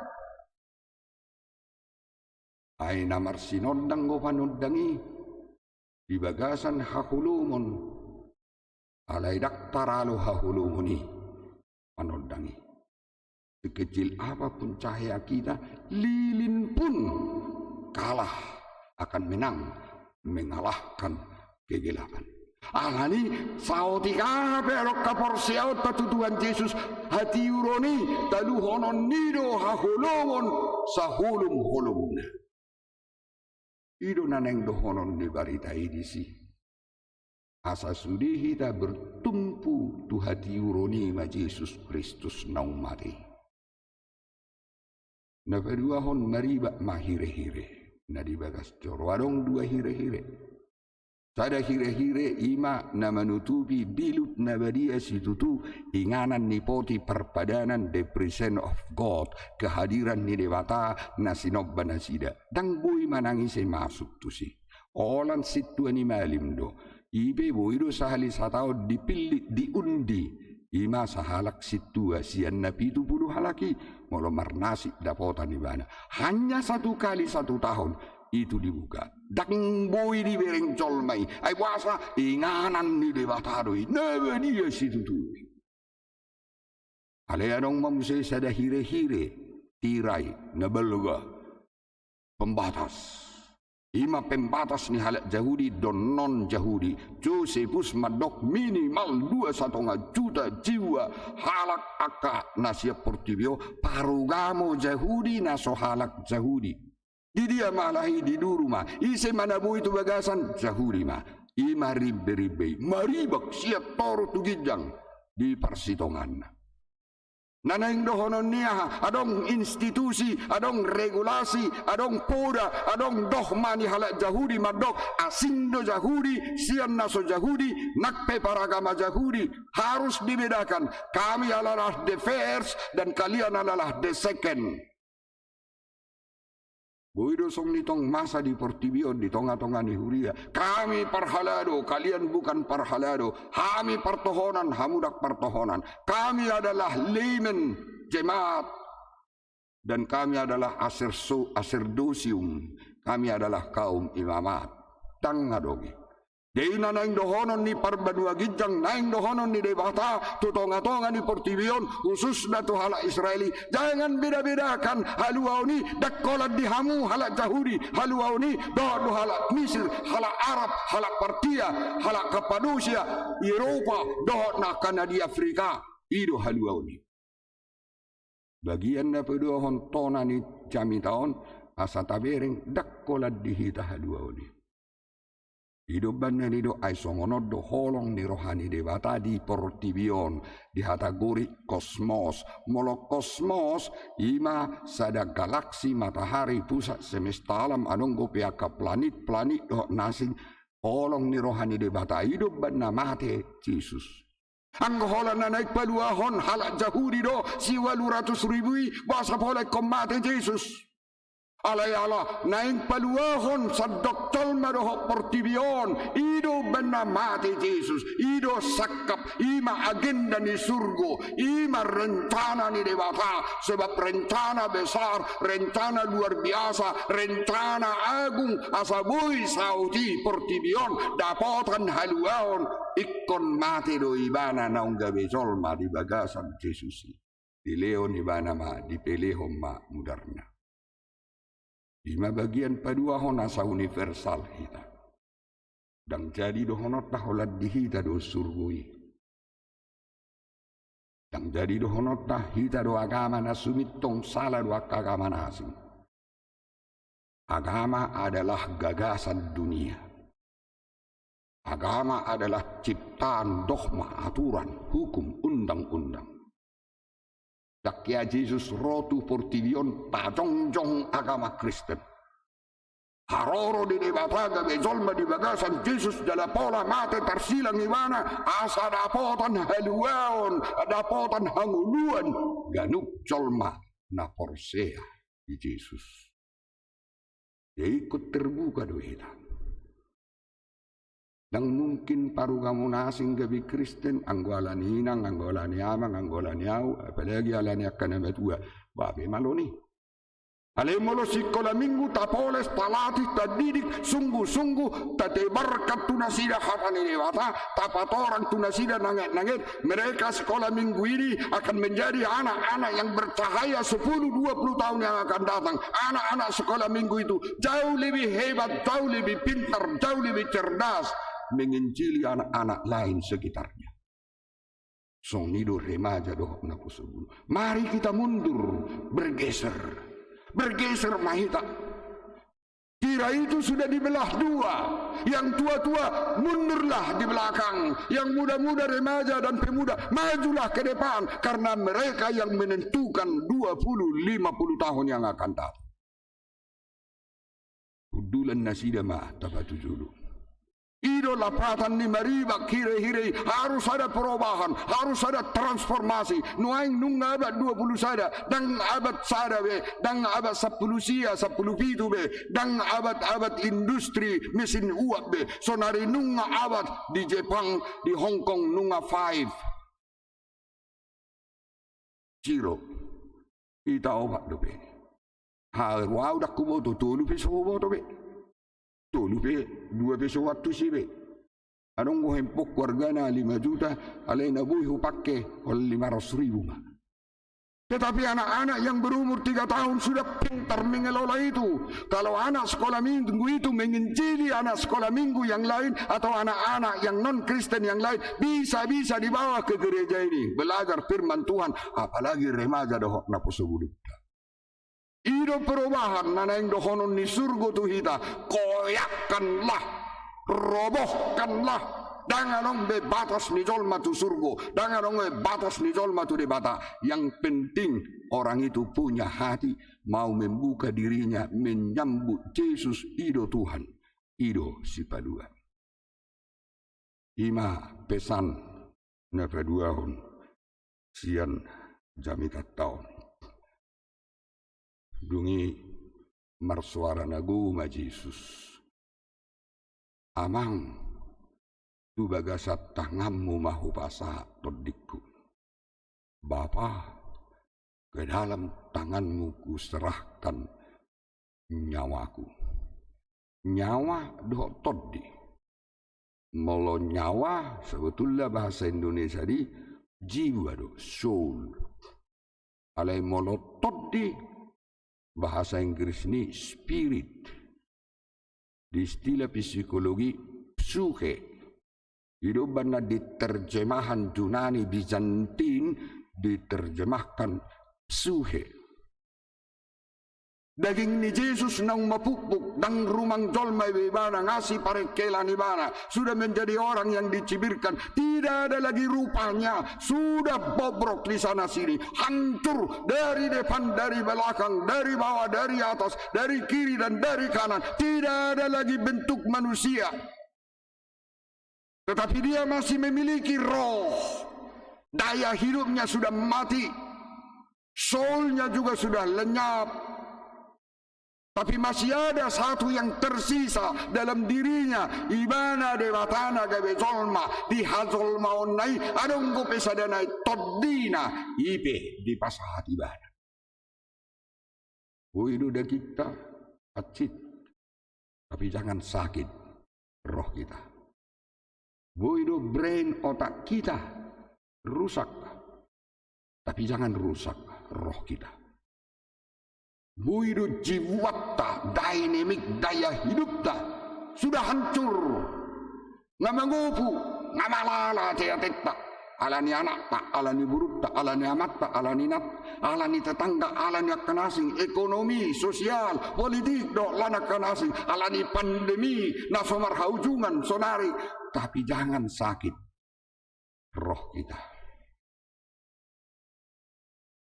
Ai na marsinondang do panondang i di bagasan haholomon. Alai ndang taralo haholomon i panondang i. Sekecil apapun cahaya kita, lilin pun kalah, akan menang, mengalahkan kegelapan. Alani, saotik aha pe adong haporseaonta tu Tuhan Jesus, hatiuron i, taluhonon ni do haholomon saholomholomna. I do na naeng dohonon ni barita i disi. Asa sude hita bertumpu tu hatiuron i ma Jesus Kristus naung mate. Na paduahon, maribak ma hirehire na di bagas joro. Adong dua hirehire. Sada hirehire i ma na manutupi bilut na badia situtu, inganan ni poti parpadanan, the presence of God, kehadiran ni Debata na sinomba nasida. Ndang boi manang ise masuk tusi. Holan sintua ni malim do. I pe boi do sahali sataon dipillit, diundi. I ma sahalak sintua sian na pitu pulu halak i, molo marnasib dapotan ibana. Hanya satu kali satu tahun itu dibuka. Ndang boi dibereng jolma i. Ai boasa? Inganan ni Debata do i, na badia situtu. Alai adong ma muse sada hirehire, tirai, na balga, pembatas. I ma pembatas ni halak Jahudi dohot non-Jahudi. Josephus mandok minimal dua satonga juta jiwa halak angka na sian portibi on, parugamo Jahudi na so halak Jahudi. Di dia ma halak i? Di duru ma. Ise ma na boi tu bagasan? Jahudi ma. I ma rimberimbe i, maribak sian toru tu ginjang di parsitonganna. Na naeng dohonon ni aha? Adong institusi, adong regulasi, adong poda, adong dogma ni halak Jahudi mandok asing do Jahudi sian na so Jahudi, nang pe paragama Jahudi. Harus dibedakan. Kami adalah the first dan kalian adalah the second. Boi do songon i tong masa di portibi on di tongatonga ni huria. Kami parhalado, kalian bukan parhalado. Hami partohonan, hamu ndang partohonan. Kami adalah laymen, jemaat. Dan kami adalah aserso-, aserdosium. Kami adalah kaum imamat. Ndang adong i. Jadi na naeng dohonon ni parbanua ginjang, naeng dohonon ni Debata tu tongatonga ni portibi on, khususna tu halak Israel i, jangan bedabedakan haluaon i, ndang holan di hamu halak Jahudi haluaon i, dohot do halak Misir, halak Arab, halak Partia, halak Kapadosia, Eropa, dohot na angka na di Afrika, i do haluaon i. Bagian na paduahon tona ni jamita on, asa tabereng ndang holan di hita haluaon i. I do umbahen na nidok, ai songon on do holong ni roha ni Debata di portibi on, di hata Gorik kosmos. Molo kosmos, i ma sada galaksi, matahari, pusat semesta alam, adong dope angka planet, planet dohot na asing, holong ni roha ni Debata. I do umbahen na mate Jesus. Anggo holan na naeng paluahon halak Jahudi do siualu ratus ribu i, boasa pola ingkon mate Jesus? Alai ala naeng paluahon sandok jolma dohot portibi on, i do umbahen na mate Jesus, i do sangkap, i ma agenda ni surgo, i ma rencana ni Debata, sebab rencana besar, rencana luar biasa, rencana agung, asa boi saut i portibi on dapotan haluaon, ingkon mate do ibana naung gabe jolma di bagasan Jesus i. Dilehon ibana ma, dipelehon ma mudarna. I ma bagian paduahon asa universal hita. Ndang jadi dohononta holan di hita do surgo i. Ndang jadi dohononta hita do agama na sumintong, sala do angka agama na asing. Agama adalah gagasan dunia. Agama adalah ciptaan, dogma, aturan, hukum, undang-undang. Ndang hea Jesus ro tu portibi on pajongjong agama Kristen. Haroro ni Debata gabe jolma di bagasan Jesus jala pola mate tarsilang ibana, asa dapotan haluaon, dapotan hangoluan ganup jolma na porsea di Jesus. Jadi ingkon terbuka do hita. Ndang mungkin parugamu na asing gabe Kristen, anggo ala ni inang, anggo ala ni amang, anggo ala ni au, apalagi ala ni angka na matua. Babe malo ni. Alai molo sikola minggu tapoles, talatih, tadidik, sungguh-sungguh, tatebarkan tu nasida hata ni Debata, tapatorang tu nasida nanget-nanget, mereka sekolah minggu ini akan menjadi anak-anak yang bercahaya sepuluh dua puluh tahun yang akan datang. Anak-anak sekolah minggu itu jauh lebih hebat, jauh lebih pintar, jauh lebih cerdas menginjili anak-anak lain sekitarnya. Songon i do remaja dohot naposobulung. Mari kita mundur, bergeser. Bergeser ma hita. Kira itu sudah dibelah dua. Yang tua-tua mundurlah di belakang. Yang muda-muda, remaja dan pemuda, majulah ke depan. Karena mereka yang menentukan dua puluh, lima puluh tahun yang akan datang. Hundulan nasida ma tapatujolo. I do lapatan ni maribak hirehire i, harus ada perubahan, harus ada transformasi. Nuaeng nunga abad dua puluh sada, ndang abad sada be, ndang abad sampulu sia, sampulu pitu be, ndang abad-abad industri mesin uap be. Sonari nunga abad di Jepang, di Hongkong nunga five G. Hita opat dope. Haru au ndang huboto, tolu pe so huboto be. Tolu pe, dua pe so huantusi be. Adong do handphone hargana lima juta, alai na boi hupake holan lima ratus ribu ma. Tetapi anak-anak yang berumur tiga tahun sudah pintar mengelola itu. Kalau anak sekolah minggu itu menginjili anak sekolah minggu yang lain, atau anak-anak yang non-Kristen yang lain, bisa-bisa dibawa ke gereja ini, belajar firman Tuhan, apalagi remaja dohot naposobulung. I do perubahan na naeng dohonon ni surgo tu hita, koyakkanlah, robohkanlah. Ndang adong be batas ni jolma tu surgo, ndang adong be batas ni jolma tu Debata. Yang penting orang itu punya hati, mau membuka dirinya menyambut Jesus, i do Tuhan, i do Sipalua. I ma pesan na paduahon sian jamitanta on. Dung i marsoara na gogo ma Jesus. Amang, tu bagasan tanganmu ma hupasahat tondingku. Bapa, ke dalam tanganmu kuserahkan nyawaku. Nyawa dohot tondi. Molo nyawa, sebetulna bahasa Indonesia ni jiwa do, soul. Alai molo tondi, bahasa Inggris ni spirit. Di istilah psikologi, psyche. I do umbahen na di terjemahan Junani Bizantin diterjemahkan psyche. Daging ni Jesus naung mapukpuk, ndang rumang jolma be ibana, nga siparengkelan ibana, sudah menjadi orang yang dicibirkan, tidak ada lagi rupanya, sudah bobrok di sana sini, hancur dari depan, dari belakang, dari bawah, dari atas, dari kiri dan dari kanan, tidak ada lagi bentuk manusia. Tetapi dia masih memiliki roh. Daya hidupnya sudah mati. Soulnya juga sudah lenyap. Tapi masih ada satu yang tersisa dalam dirinya. Ibana Debatana gabe jolma. Di hajolmaonna i adong dope sada na i tondina. I pe dipasahat ibana. Boi do dagingta pansip, tapi jangan sakit roh kita. Boi do brain, otak kita, rusak, tapi jangan rusak roh kita. Boi do jiwanta, dynamic, daya hidupta sudah hancur. Nga mangopu, nga malala ateateta. Ala ni anakta, ala ni borunta, ala ni amanta, ala ni inanta, ala ni tetangga, ala ni angka na asing, ekonomi, sosial, politik, dohot lan angka na asing, ala ni pandemi na so marhaujungan sonari. Tapi jangan sakit roh kita.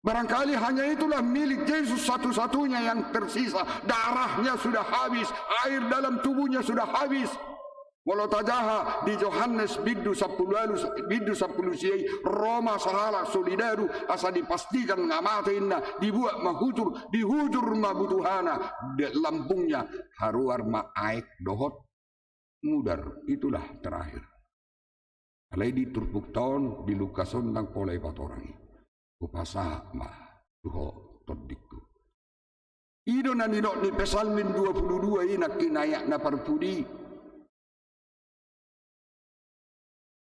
Barangkali hanya itulah milik Yesus satu-satunya yang tersisa. Darahnya sudah habis, air dalam tubuhnya sudah habis. Molo tajaha di Johannes bindu sampulu ualu, bindu sampulu sia i, ro ma sahalak solidaru asa dipastikan nga mate inna, dibuat ma hujur, dihujur ma butuhana, di lambungnya haruar ma aek dohot mudar, itulah terakhir. Alai di turpukta on, di Lukas on ndang pola ipatorang i. Hupasahat ma tu ho tondingku. I do na nidok ni Psalmen dua pulu dua i nangkin ayat na parpudi.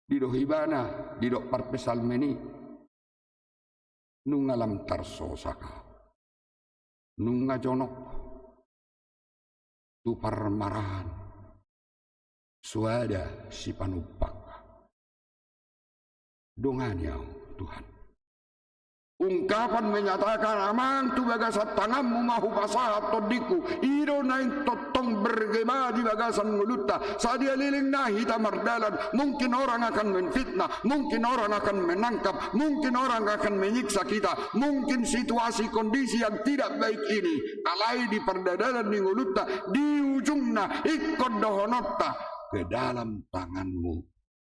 Didok ibana, didok parpsalmen i. Nunga lam tarsosak ahu. Nunga jonok tu parmaraan. Soada sipanumpak. Dongani ahu, Tuhan. Ungkapan menyatakan, Amang, tu bagasan tanganmu ma hupasahat tondingku. I do naeng tongtong bergema di bagasan ngolunta. Sadia lelengna hita mardalan, mungkin orang akan menfitnah, mungkin orang akan menangkap, mungkin orang akan menyiksa kita, mungkin situasi kondisi yang tidak baik ini, alai di pardadalan ni ngolunta, di ujungna ingkon dohononta, ke dalam tanganmu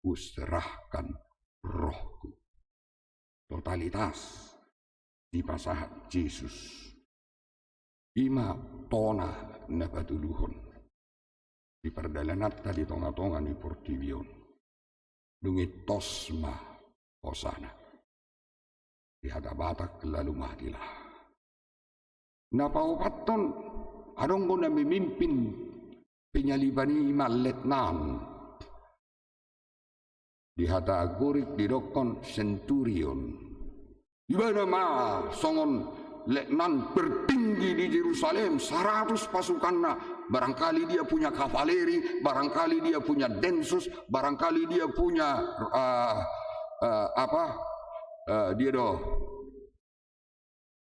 kuserahkan rohku. Totalitas dipasahat Jesus. I ma tona na patuluhon di pardalananta di tonga-tonga ni portibi on. Dung i tos ma hosana. Di hata Batak, lalu matilah. Na paopathon, adong do na memimpin penyaliban i ma letnan. Di hata Gorik didokkon centurion. Ibana ma songon letnan tertinggi di Jerusalem, saratus pasukanna. Barangkali dia punya kavaleri, barangkali dia punya densus, barangkali dia punya, eh, eh, apa, eh, dia do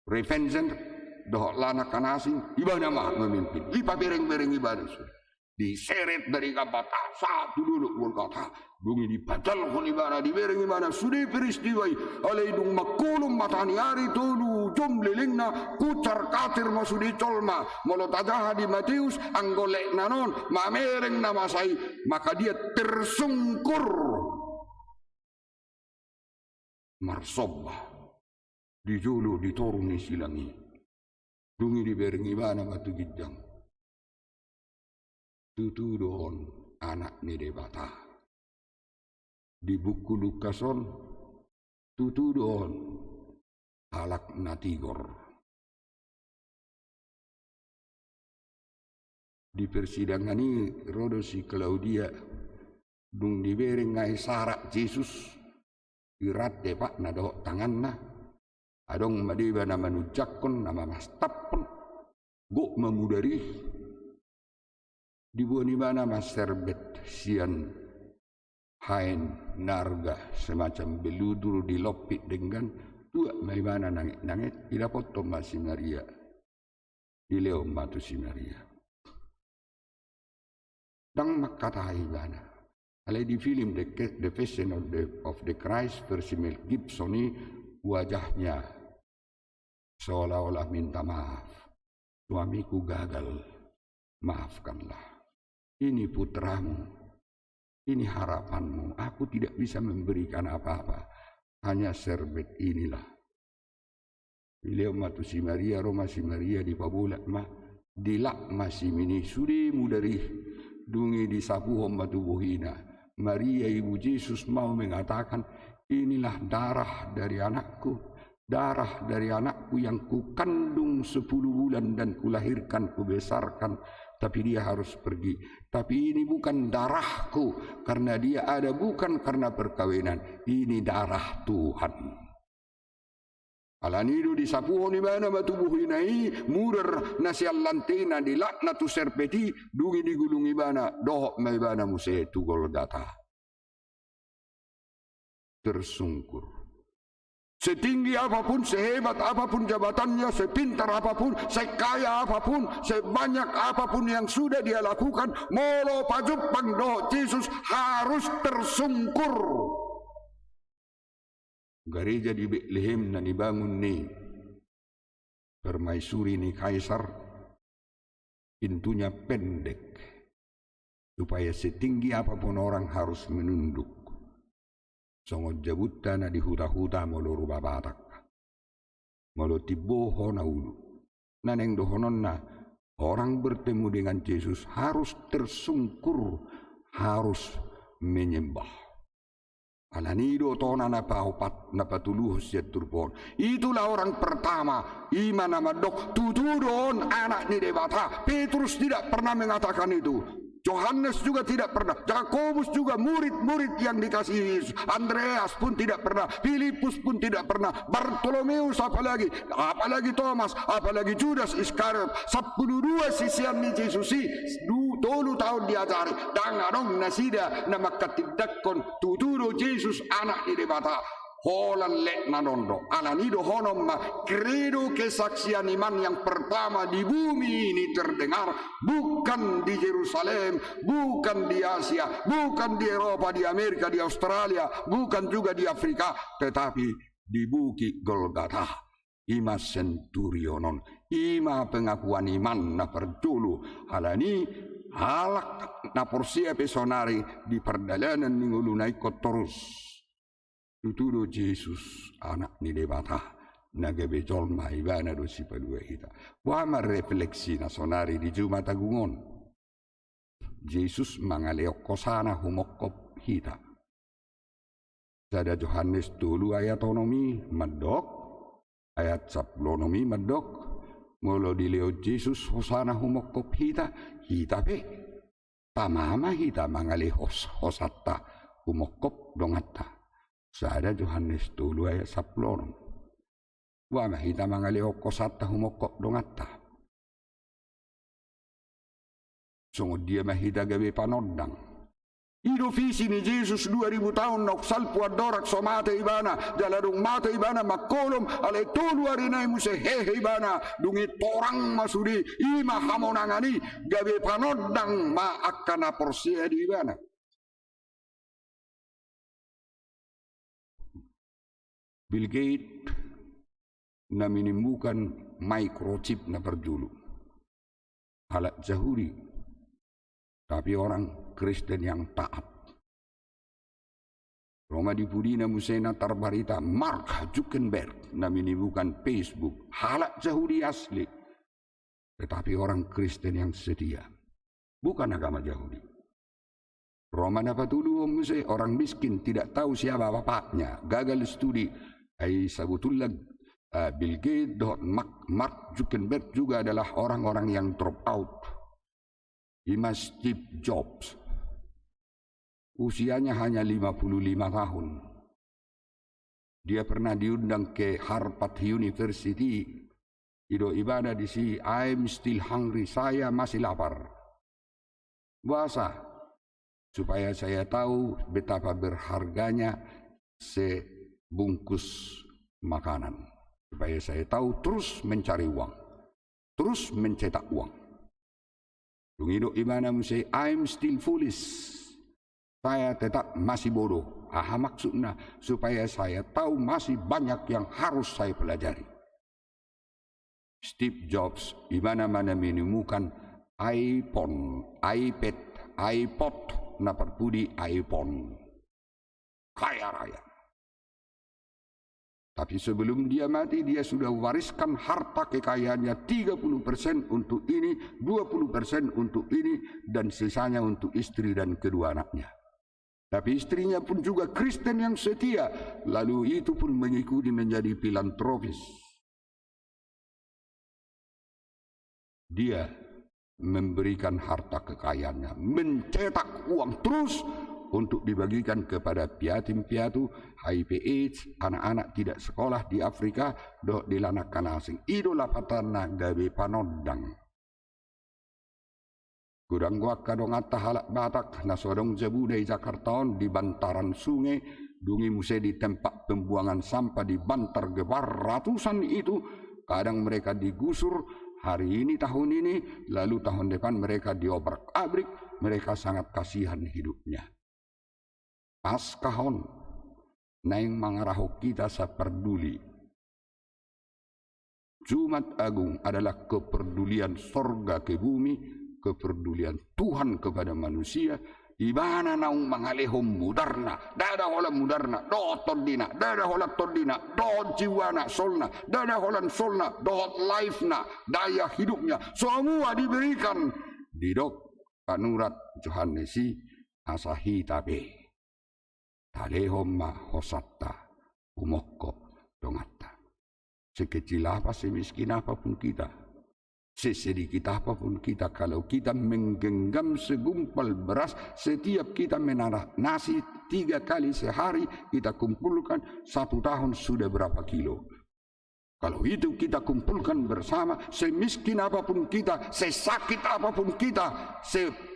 Revengent, dohot lan angka na asing, ibana ma memimpin. Dipabereng-bereng ibana sude. Diseret dari Gabata sahat tu dolok Golgata. Dung i dipajalhon ibana, dibereng ibana sude peristiwa i. Alai dung mangkolom mataniari tolu jom lelengna, kucar katir ma sude jolma. Molo tajaha di Mateus, anggo letnan on mamereng na masa i, maka dia tersungkur marsomba di jolo di toru ni silang i. Dung i dibereng ibana ma tu ginjang. Tutu do on Anak ni Debata. Di buku Lukas on, tutu do on halak na tigor. Di persidangan i ro do si Klaudia Dung dibereng ai sarak Jesus, di rantepakna dohot tanganna, adong ma deba na manunjakkon, na mamastaphon, gok ma mudar i. Diboan ibana ma serbet sian haen narga semacam beludur, dilompit denggan, tuat ma ibana nanget-nanget, didapothon ma si Maria. Dilehon ma tu si Maria. Ndang mangkatai ibana. Alai di film The, The Passion of the, of the Christ versi Mel Gibson i, wajahnya seolah-olah minta maaf. Suamiku gagal, maafkanlah. Ini putramu, ini harapanmu. Aku tidak bisa memberikan apa-apa, hanya serbet inilah. Dilehon ma tu si Maria, ro ma si Maria, dipabolak ma, dilak ma simin i, sude mudar i. Dung i disapuhon ma tu bohina. Maria, ibu Jesus, mau mengatakan, "Inilah darah dari anakku, darah dari anakku yang kukandung sepuluh bulan dan kulahirkan, kubesarkan, tapi dia harus pergi. Tapi ini bukan darahku, karena dia ada bukan karena perkawinan. Ini darah Tuhan." Alani do disapuhon ibana ma tu bohina i mudar na sian lantena, dilakna tu serbet i, dung i digulung ibana, dohot ma ibana muse tu Golgata. Tersungkur. Setinggi apapun, sehebat apapun jabatannya, sepintar apapun, sekaya apapun, sebanyak apapun yang sudah dia lakukan, molo pajumpang dohot Jesus harus tersungkur. Gareja di Betlehem na nibangun ni permaisuri ni Kaisar, pintunya pendek, supaya setinggi apapun orang harus menunduk. Songon jabunta na di huta-huta molo ruma Batak. Molo timbo ho na ulu. Na naeng dohononna, orang bertemu dengan Jesus harus tersungkur, harus menyembah. Alani do tona na paopat, na patoluhon sian turpuk on. Itulah orang pertama, i ma na mandok, tutu do on Anak ni Debata. Petrus tidak pernah mengatakan itu. Johannes juga tidak pernah, Yakobus juga, murid-murid yang dikasihi Yesus, Andreas pun tidak pernah, Filipus pun tidak pernah, Bartolomeus apalagi, apalagi Thomas, apalagi Judas Iskariot, sampulu dua sisean ni Jesus i, du-, tolu taon diajari, ndang adong nasida na manghatindanghon tutu do Jesus Anak ni Debata. Holan letnan on do. Alani dohonon ma, credo, kesaksian iman yang pertama di bumi ini terdengar, bukan di Jerusalem, bukan di Asia, bukan di Eropa, di Amerika, di Australia, bukan juga di Afrika, tetapi di Bukit Golgata. I ma senturion on, i ma pengakuan iman na parjolo. Alani halak na porsea pe saonari di pardalanan ni ngoluna ingkon torus. Tutu do Jesus Anak ni Debata, na gabe jolma, ibana do sipalua hita. Boha ma refleksina saonari di Jumat Agung on? Jesus mangalehon hosana humongkop hita. Sada Johannes tolu ayat onom i mandok, ayat sampulu onom i mandok, molo dilehon Jesus hosana humongkop hita, hita pe tama ma hita mangalehon hos-, hosanta humongkop donganta. Sada Johannes tolu ayat sampulu onom. Boha ma hita mangalehon hosanta humongkop donganta? Songon dia ma hita gabe panondang? I do visi ni Jesus dua ribu taon naung salpu andorang so mate ibana, jala dung mate ibana mangkolom, alai tolu ari nai muse hehe ibana, dung i torang ma sude, i ma hamonangan i, gabe panondang ma angka na porsea di ibana. Bill Gates na minimbukan microchip na parjolo. Halak Jahudi, tapi orang Kristen yang taat. Ro ma di pudina muse na tarbarita Mark Zuckerberg na minimbukan Facebook, halak Jahudi asli, tetapi orang Kristen yang setia. Bukan agama Jahudi. Ro ma na patoluhon muse, orang miskin tidak tahu siapa bapaknya, gagal studi. Ai sabotulna, eh, Bill Gates dohot Mark, Mark Zuckerberg juga adalah orang-orang yang drop out. I ma Steve Jobs. Usianya hanya lima puluh lima tahun. Dia pernah diundang ke Harvard University. I do ibana disi, "I'm still hungry, saya masih lapar." Boasa? Supaya saya tahu betapa berharganya sebungkus makanan. Supaya saya tahu terus mencari uang. Terus mencetak uang. Dung i do ibana muse, "I'm still foolish." Saya tetap masih bodoh. Aha maksudna? Supaya saya tahu masih banyak yang harus saya pelajari. Steve Jobs, ibana ma na menemukan iPhone, iPad, iPod, na parpudi iPhone. Kaya raya. Tapi sebelum dia mati, dia sudah wariskan harta kekayaannya, tiga puluh persen untuk ini, dua puluh persen untuk ini, dan sisanya untuk istri dan kedua anaknya. Tapi istrinya pun juga Kristen yang setia, lalu itu pun mengikuti menjadi filantropis. Dia memberikan harta kekayaannya, mencetak uang terus untuk dibagikan kepada piatim piatu, H I V AIDS, anak-anak tidak sekolah di Afrika, dohot di lanak na asing. I do lapatanna gabe panondang. Godang do angka donganta halak Batak na so adong jabuna i Jakarta on, di bantaran sungai, dung i muse di tempat pembuangan sampah di Bantar Gebang, ratusan itu, kadang mereka digusur hari ini, tahun ini, lalu tahun depan mereka diobrak-abrik, mereka sangat kasihan hidupnya. Paskah on naeng mangarahon hita saparduli. Jumat Agung adalah kepedulian sorga ke bumi, kepedulian Tuhan kepada manusia. Ibana naung mangalehon mudarna, ndada holan mudarna dohot tondina, ndada holan tondina dohot jiwana, soulna, ndada holan soulna dohot lifena, daya hidupnya, semua diberikan. Didok panurat Johannes i, asa hita pe talehon ma hosanta, humongkop donganta. Sekecil apa, semiskin apa pun kita, sesedikit apa pun kita, kalau kita menggenggam segumpal beras, setiap kita menanak nasi tiga kali sehari, kita kumpulkan, satu tahun sudah berapa kilo? Kalau itu kita kumpulkan bersama, semiskin apapun kita, sesakit apapun kita, se-,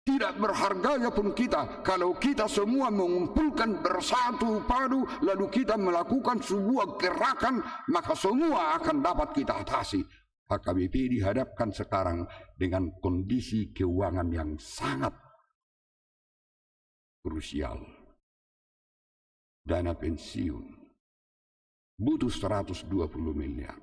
tidak berharganya pun kita, kalau kita semua mengumpulkan bersatu padu, lalu kita melakukan sebuah gerakan, maka semua akan dapat kita atasi. H K B P dihadapkan sekarang dengan kondisi keuangan yang sangat krusial. Dana pensiun butuh seratus dua puluh miliar.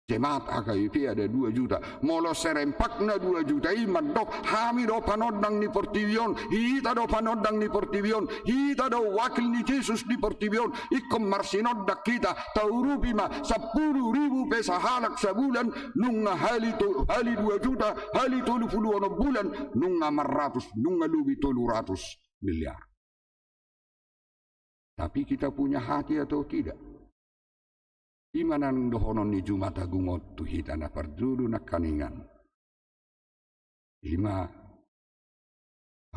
Jemaat H K B P ada dua juta. Molo serempakna dua juta i mandok, hami do panondang ni portibi on, hita do panondang ni portibi on, hita do wakil ni Jesus di portibi on, ingkon marsinondang hita, taurupi ma, sampulu ribu pe sahalak sabulan, nunga hali to-, hali dua juta, hali tolu pulu onom bulan, nunga marratus, nunga lobi tolu ratus miliar. Tapi kita punya hati atau tidak? I ma naung dohonon ni Jumat Agung on tu hita na parjolo nangkaningan. I ma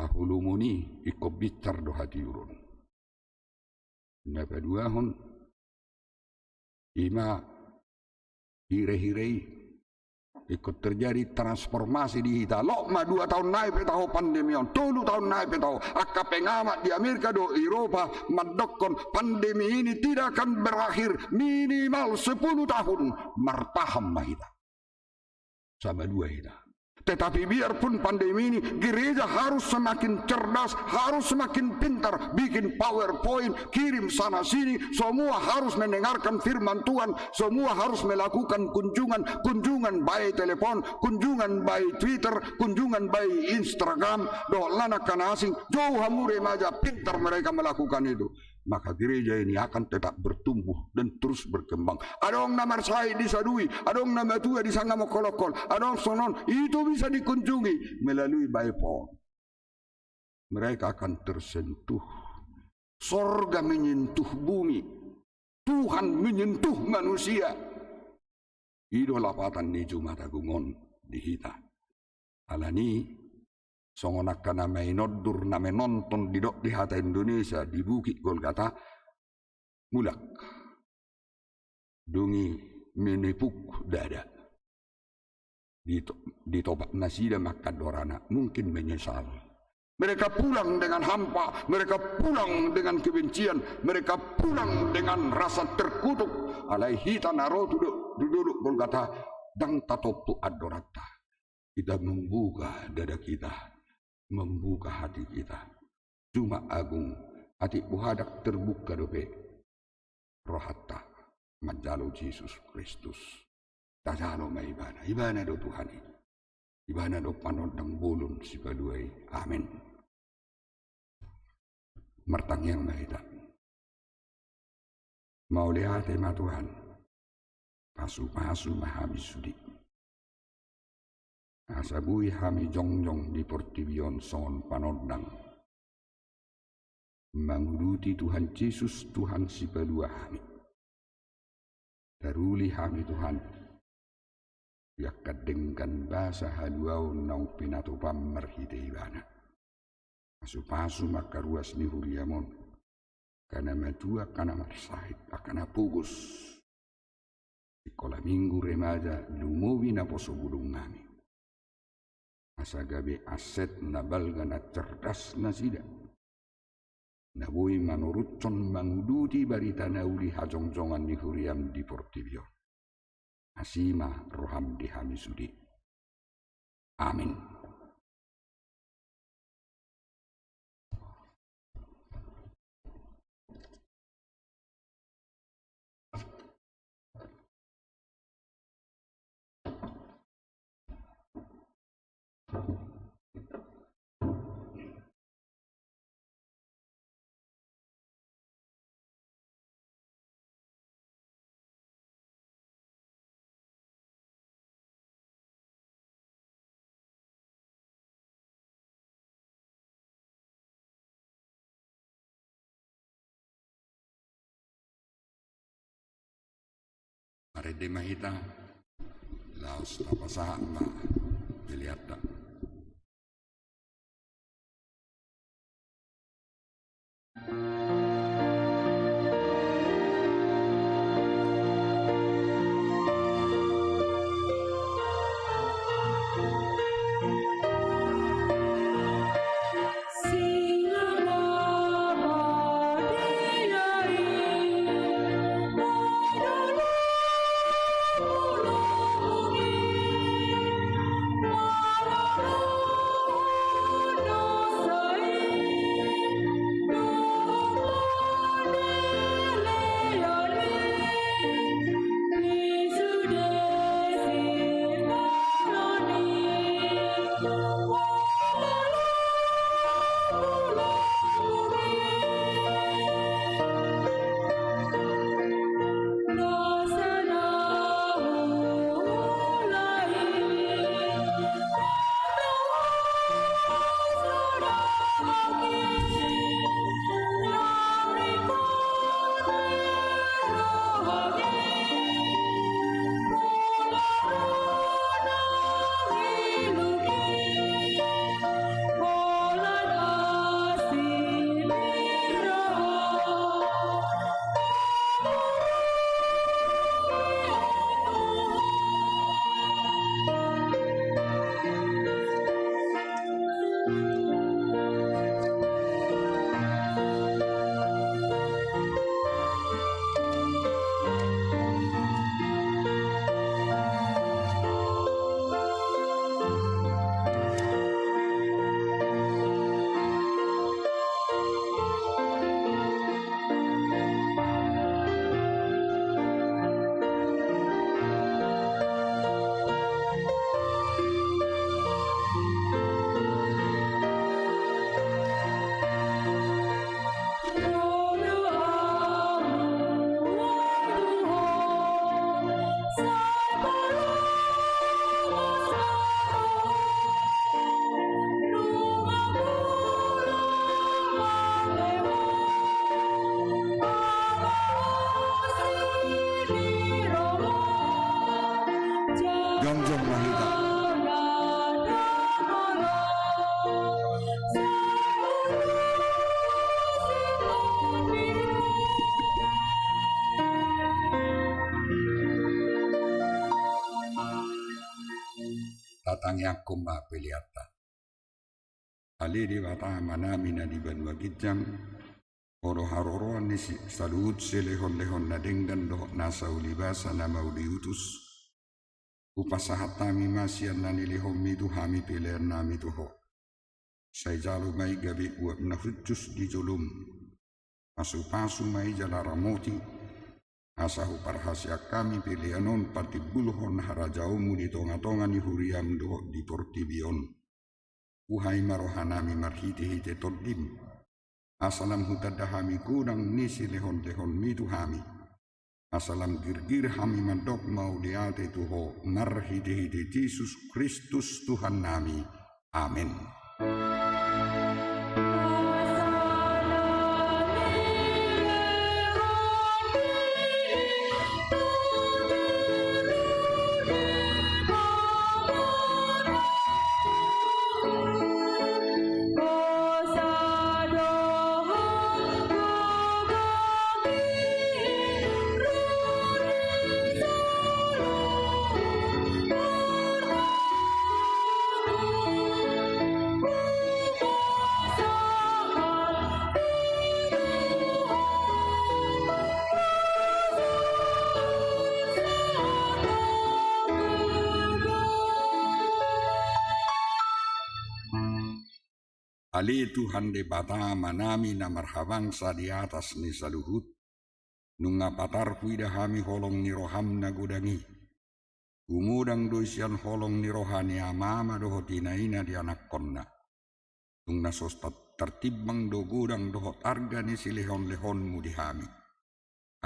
hahuluhon i ingkon binsar do hatiuron. Na paduahon, i ma hirahira i ingkon terjadi transformasi di hita. Lot ma dua taon nai pe taho pandemi on, tolu taon nai pe taho. Angka pengamat di Amerika dohot Eropa mandokkon pandemi ini tidak akan berakhir, minimal sepuluh tahun. Martahan ma hita. Sama dua hita. Tetapi biarpun pandemi ini, gereja harus semakin cerdas, harus semakin pintar, bikin PowerPoint, kirim sana sini, semua harus mendengarkan firman Tuhan, semua harus melakukan kunjungan, kunjungan by telepon, kunjungan by Twitter, kunjungan by Instagram, dohot lanak na asing, jauh hamu remaja, pintar mereka melakukan itu. Maka gereja ini akan tetap bertumbuh dan terus berkembang. Adong na marsahit di sadui, adong na matua di sanga mongkolongkol, adong songon on, itu bisa dikunjungi melalui by phone. Mereka akan tersentuh. Sorga menyentuh bumi, Tuhan menyentuh manusia. I do lapatan ni Jumat Agung on di hita. Alani songon angka na mainondur, na menonton, didok di hata Indonesia, di Bukit Golgata, mulak. Dung i menepuk dada. Dito-, ditopak nasida ma angka andorana, mungkin menyesal. Mereka pulang dengan hampa, mereka pulang dengan kebencian, mereka pulang dengan rasa terkutuk. Alai hita na ro tu do-, tu Dolok Golgata, ndang tatompu andoranta. Kita membuka dada kita, membuka hati kita. Jumat Agung, atik boha ndang terbuka dope rohanta manjalo Jesus Kristus. Tajalo ma Ibana, Ibana do Tuhan i. Ibana do Panondang bolon sipalua i. Amen. Martangiang ma hita. Mauliate ma Tuhan, pasupasu ma hami sude. Asa boi hami jongjong di portibi on songon panondang, manguduti Tuhan Jesus, Tuhan sipalua hami. Taruli hami Tuhan, di angka denggan basa haluaon naung pinatupam marhite Ibana. Pasupasu ma angka ruas ni huriam on, angka na matua, angka na marsahit, angka na pogos. Sikola minggu, remaja, lumobi naposo bulung nami. Asa gabe aset na balga, na cerdas nasida, na boi manoruthon, manguduti barita na uli hajongjongan ni huriam di portibi on. Asi ma roham di hami sude. Amin. Marende ma hita, laos tapasahat ma peleanta. Tangiangkon ma peleanta. Ale Debata Amanami na di banua ginjang, Ho do haroroan ni si-, saluhut silehonlehon na denggan dohot nasa ulibasa na mauliutus. Hupasahat hami ma sian na nilehonmi tu hami peleannami tu Ho. Sai jalo ma i gabe uap na hushus di jolom. Pasupasu ma i jala ramoti, asa huparhaseang hami pelean on patimbulhon harajaonmu di tongatonga ni huriam dohot di portibi on. Buhai ma rohanami marhitehite Tondim, asa lam hutanda hami godang ni silehonlehonmi tu hami. Asa lam girgir hami mandok mauliate tu Ho marhitehite Jesus Kristus Tuhannami. Amen. Ale Tuhan Debata Amanami na marhabangsa di atas ni saluhut, nunga patar huida hami holong ni roham na godang i. Gumodang do i sian holong ni roha ni amaama dohot inaina di anakkonna. Dung na so tar-, tartimbang do godang dohot arga ni silehonlehonmu di hami.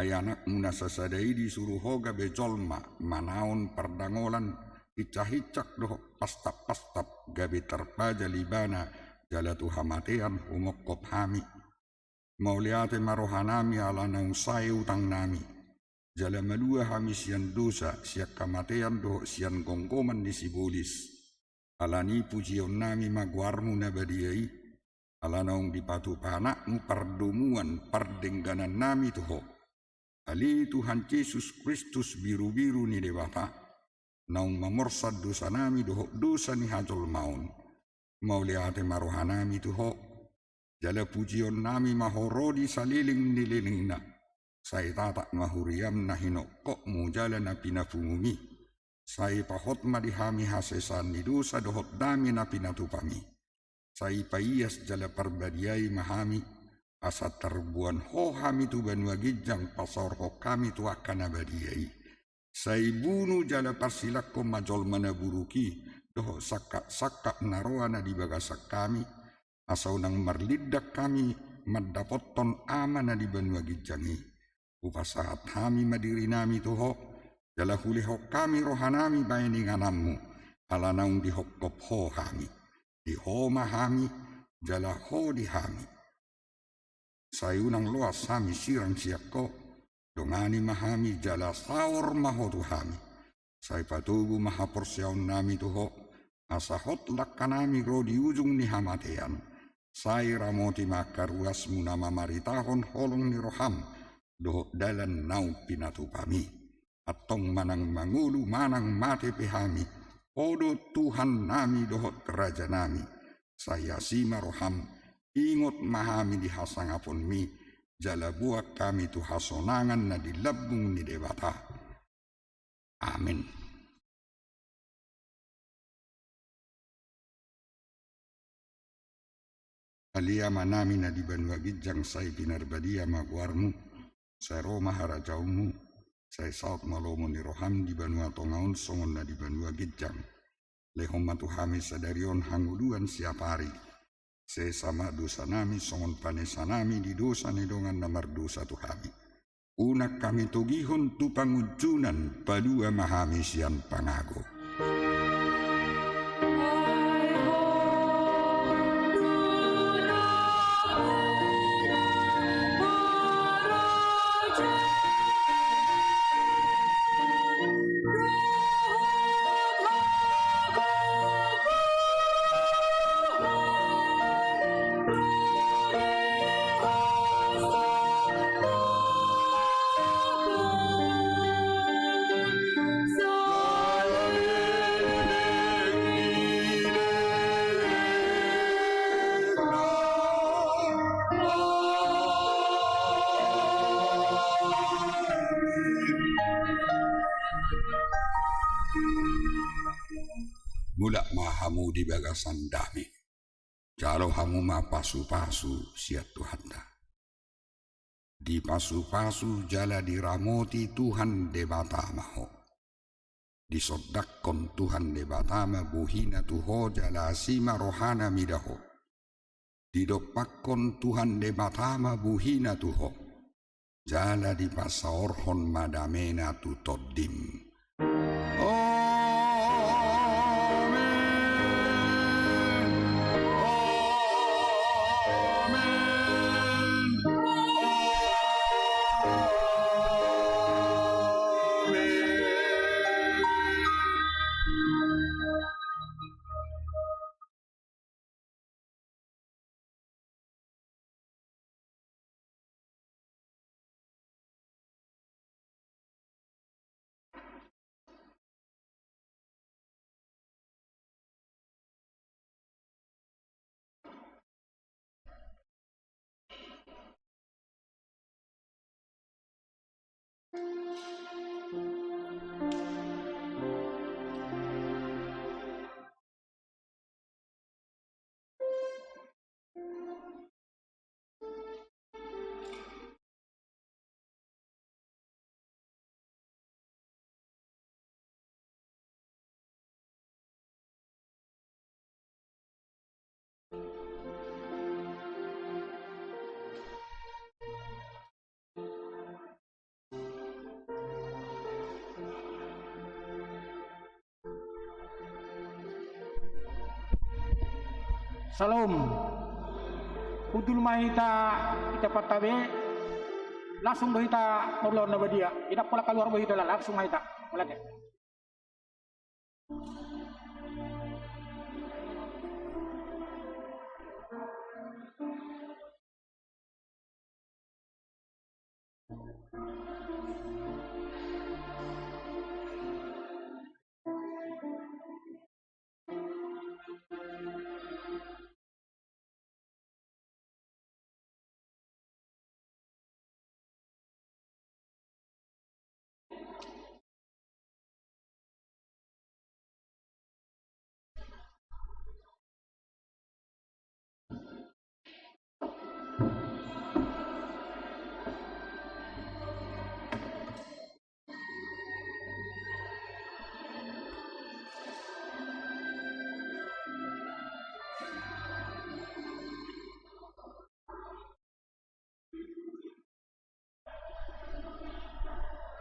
Ai anakmu na sasada i disuru Ho gabe jolma, manaon pardangolan, hinsahitsak dohot pastapastap, gabe tarpajal ibana, jala tu hamatean humongkop hami. Mauliate ma rohanami ala naung sae utangnami. Jala malua hami sian dosa, sian hamatean dohot sian gomgoman ni sibolis. Alani i pujionnami ma goarmu na badia i, ala naung dipatupa anakmu pardomuan pardengganannami tu Ho. Ale Tuhan Jesus Kristus birubiru ni Debata, naung mamorsan dosanami dohot dosa ni hajolmaon. Mauliate ma rohanami tu Ho, jala pujionnami ma Ho ro di saleleng ni lelengna. Sai tatap ma huriam na hinongkopmu jala na pinapungumi. Sai pahot ma di hami hasesaan ni dosa dohot dame na pinatupami. Sai paias jala parbadiai ma hami, asa tarboan Ho hami tu banua ginjang pasaorhon hami tu angka na badia i. Sai bunu jala parsilangkon ma jolma na buruk i, dohot sangkapsangkap na roa na di bagasan hami, asa unang marlindang hami mandapothon Ama na di banua ginjang i. Hupasahat hami ma dirinami tu Ho, jala hulehon hami rohanami bahen ingananmu, ala naung dihongkop Ho hami. Di Ho ma hami, jala Ho di hami. Sai unang loas hami sirang sian Ho, dongani ma hami jala saor ma Ho tu hami. Sai patogu ma haporseaonnami tu Ho, asa hot langkanami ro di ujung ni hamatean. Sai ramoti ma angka ruasmu na mamaritahon holong ni roham, dohot dalan naung pinatupami. Antong manang mangolu manang mate pe hami, Ho do Tuhannami dohot Rajanami. Sai asi ma roham, ingot ma hami di hasangaponmi, jala boan hami tu hasonangan na di lambung ni Debata. Amen. Ale Amanami na di banua ginjang, sai pinarbadia ma goarmu, sai ro ma harajaonmu, sai saut ma lomo ni roham di banua tonga on songon na di banua ginjang. Lehon ma tu hami sadari on hangoluan siapari. Sesa ma dosanami songon panesanami di dosa ni dongan na mardosa tu hami. Unang hami togihon tu pangunjunan, palua ma hami sian pangago. hamu di bagasan dame. Jalo hamu ma pasu-pasu sian Tuhanta. Dipasu-pasu jala diramoti Tuhan Debata ma ho. Disondanghon Tuhan Debata ma bohina tu ho jala asi ma rohana mida ho. Didompakhon Tuhan Debata ma bohina tu ho. Jala dipasaorhon ma damena tu tondim. Amen. Amen. Amen. Syalom. Hundul ma hita, hita pantabe. Langsung do hita marulaon na badia. Inda pola kaluar do hita, langsung ma hita. Mulai.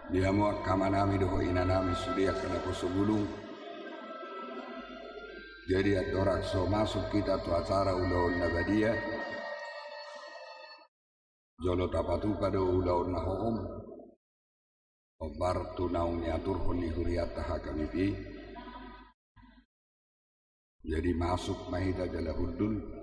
Di hamu angka amanami dohot inanami sude angka naposobulung. Jadi andorang so masuk hita tu acara ulaon na badia, jolo tapatupa do ulaon na hohom. Hombar tu naung niaturhon ni hurianta H K B P. Jadi masuk ma hita jala hundul.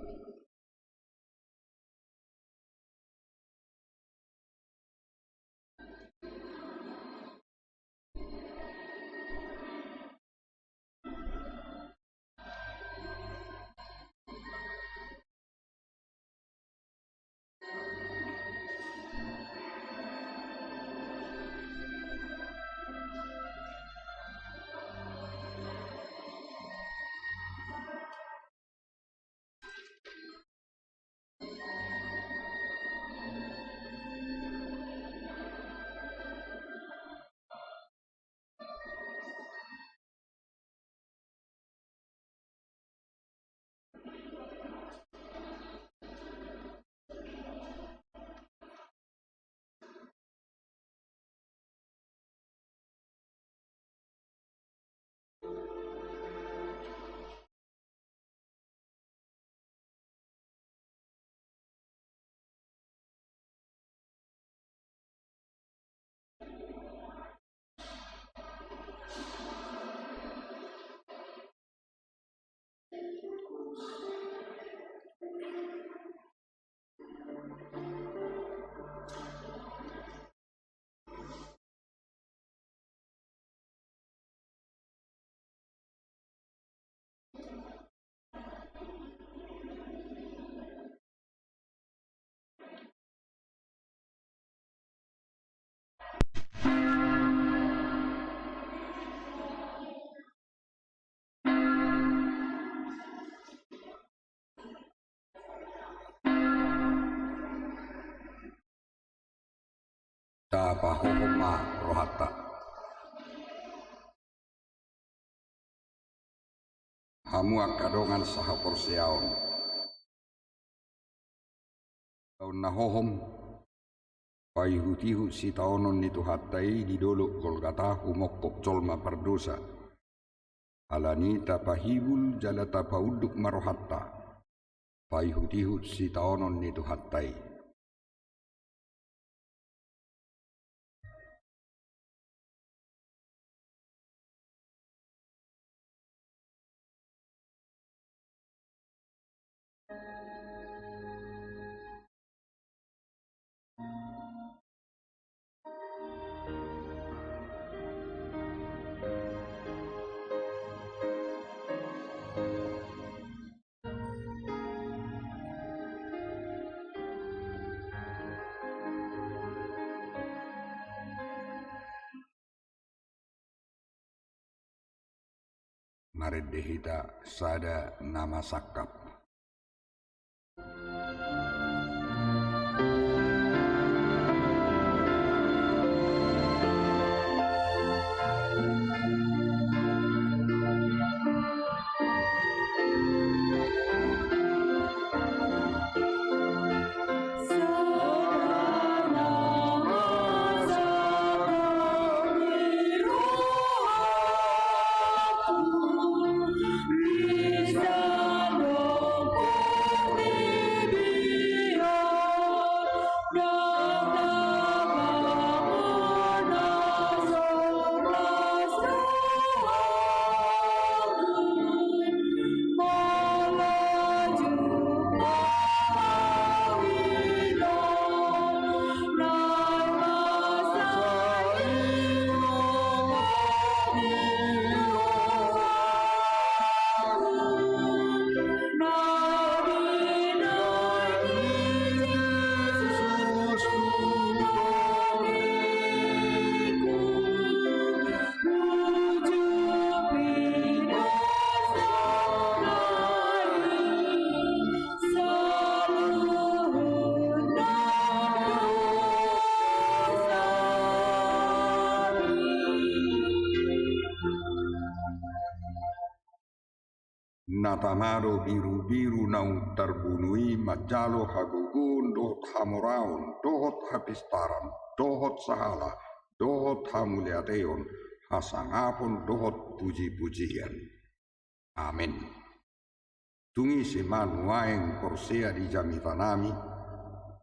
Tapahohom ma rohanta. Hamu angka dongan sahaporseaon. Taon na hohom, paihutihut sitaonon ni Tuhanta i di dolok Golgata humophop jolma pardosa. Alani i tapahibul jala tapaunduk ma rohanta, paihutihut sitaonon ni Tuhanta i. Marende hita sada na masangkap. Na tama do birubiru naung tarbunu i manjalo hagogoon dohot hamoraon, dohot hapistaran, dohot sahala, dohot hamauliateon, hasangapon dohot pujipujian. Amen. Tung ise ma nuaeng porsea di jamitanami,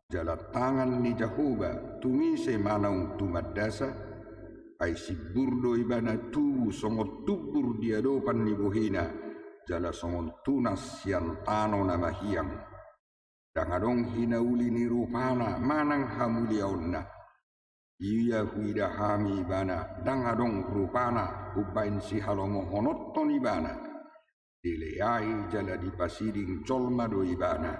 jala tangan ni Jahowa, tung ise ma naung tumandasa? Ai simbur do ibana tubu songon tumbur di adopan ni bohina, jala songon tunas sian tano na mahiang. Ndang adong hinauli ni rupana manang hamuliaonna. Ia huida hami ibana, ndang adong rupana umbaen sihalomohononhon ibana. Dileai jala dipasiding jolma do ibana.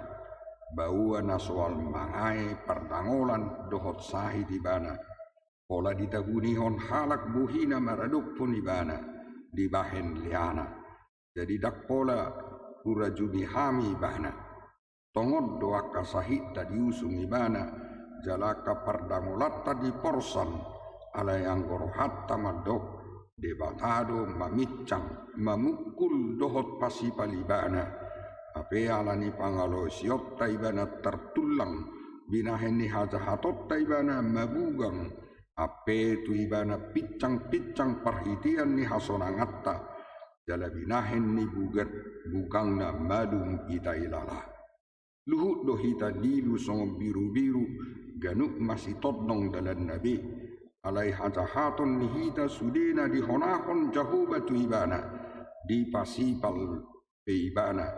Baoa na soal mangae pardangolan dohot sahit ibana. Pola ditahunihon halak bohina maradophon ibana dibahen leana. Jadi ndang pola hurajumi hami ibana. Tongon do angka sahitta diusung ibana, jala angka pardangolanta diporsan, alai anggo rohanta mandok, Debata do mamincang, mamungkul dohot pasipal ibana. Hape ala ni pangalaosionta ibana tartullang, binahen ni hajahatonta ibana mabugang, hape tu ibana pincang-pincang parhitean ni hasonanganta, jala binahen ni bugat bugangna malum ita ilala. Luhut do hita lilu songon birubiru, ganup masitondong dalanna be. Alai hajahaton ni hita sudena dihonahon Jahowa tu ibana, dipasipal pe ibana,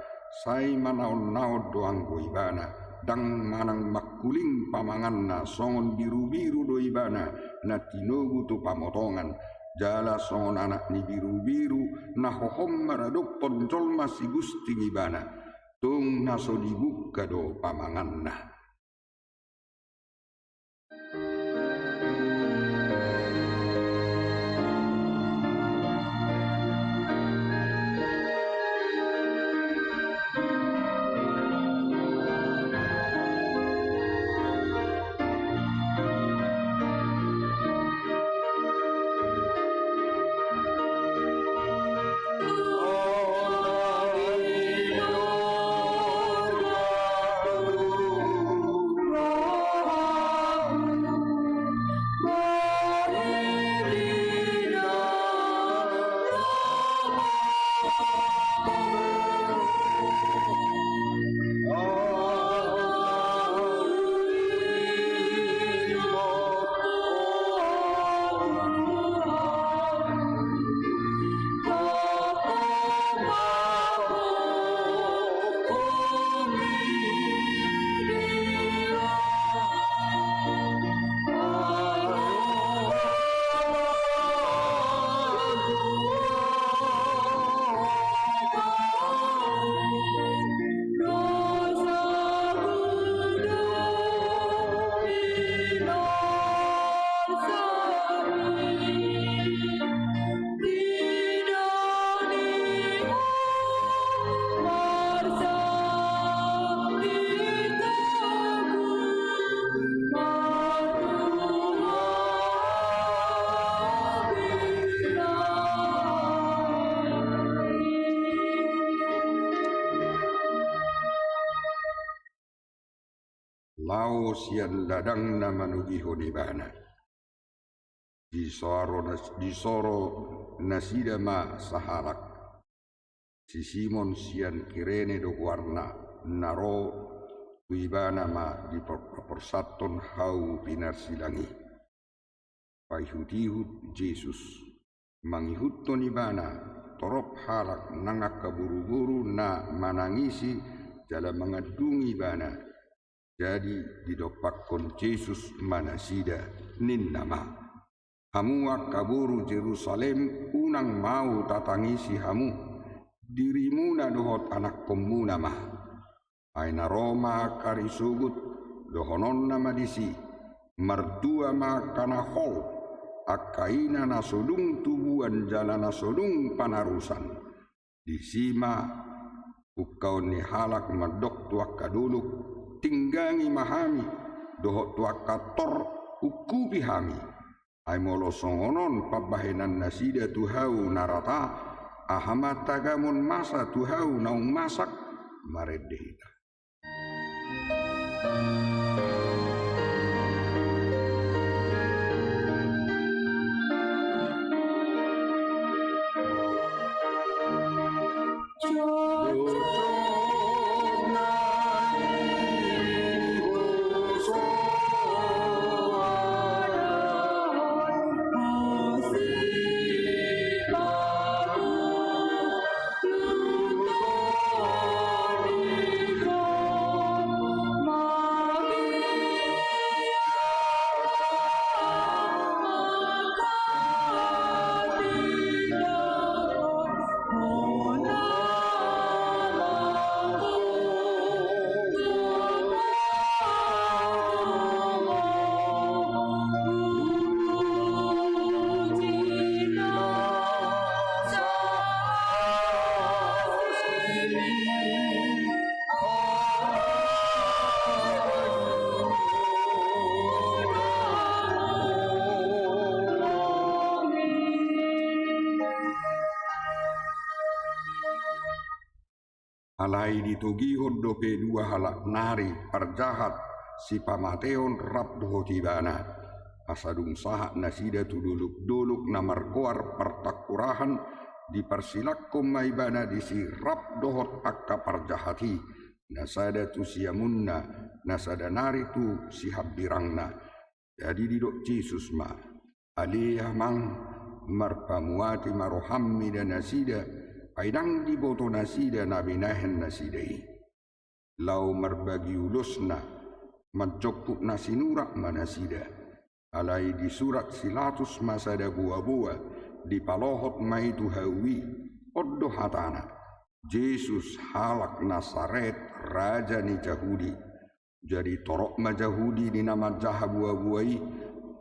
sai manaonnaon do anggo ibana, ndang manang mangkuling pamanganna, songon birubiru do ibana na tinogu tu pamotongan, jala songon anak ni birubiru na hohom maradophon jolma sigusting ibana, tung na so dibungka do pamanganna. laho sian ladangna manogihon ibana. Disoro nas-, disoro nasida ma sahalak, si Simon sian Kirene do goarna, na ro tu ibana ma dipor-, diporsanhon hau pinarsilang i. Paihutihut Jesus, mangihuthon ibana, torop halak nang angka boruboru na manangisi jala mangandungi ibana. Jadi didompakkon Jesus ma nasida, ninna ma: Hamu angka boru Jerusalem, unang mau tatangisi hamu, dirimuna dohot anakkonmuna ma. Ai na ro ma angka risogot, dohononna ma disi: Martua ma angka na hol, angka ina na so dung tubuan jala na so dung panarusan. Disi ma ungkaon ni halak mandok tu angka dolok: Tinggangi ma hami, dohot tu angka tor: Ungkupi hami. Ai molo songon on pambahenan nasida tu hau na rata, aha ma tagamon masa tu hau naung masak? Marende hita. Alai ditogihon dope dua halak nari parjahat sipamateon rap dohot ibana. Asa dung sahat nasida tu dolok-dolok na margoar Partangkorahan, diparsilanghon ma ibana disi rap dohot angka parjahat i, na sada tu siamunna, na sada nari tu sihambirangna. Jadi didok Jesus ma: Ale Amang, marpamuati ma roham mida nasida, ai ndang diboto nasida na binahen nasida i. Laho marbagi ulosna, manjongkuk na sinurat ma nasida. Alai disurat si Latus ma sada boaboa, dipalohot ma i tu hau i. On do hatana: Jesus halak Nasaret, raja ni Jahudi. Jadi torop ma Jahudi di na manjaha boaboa i,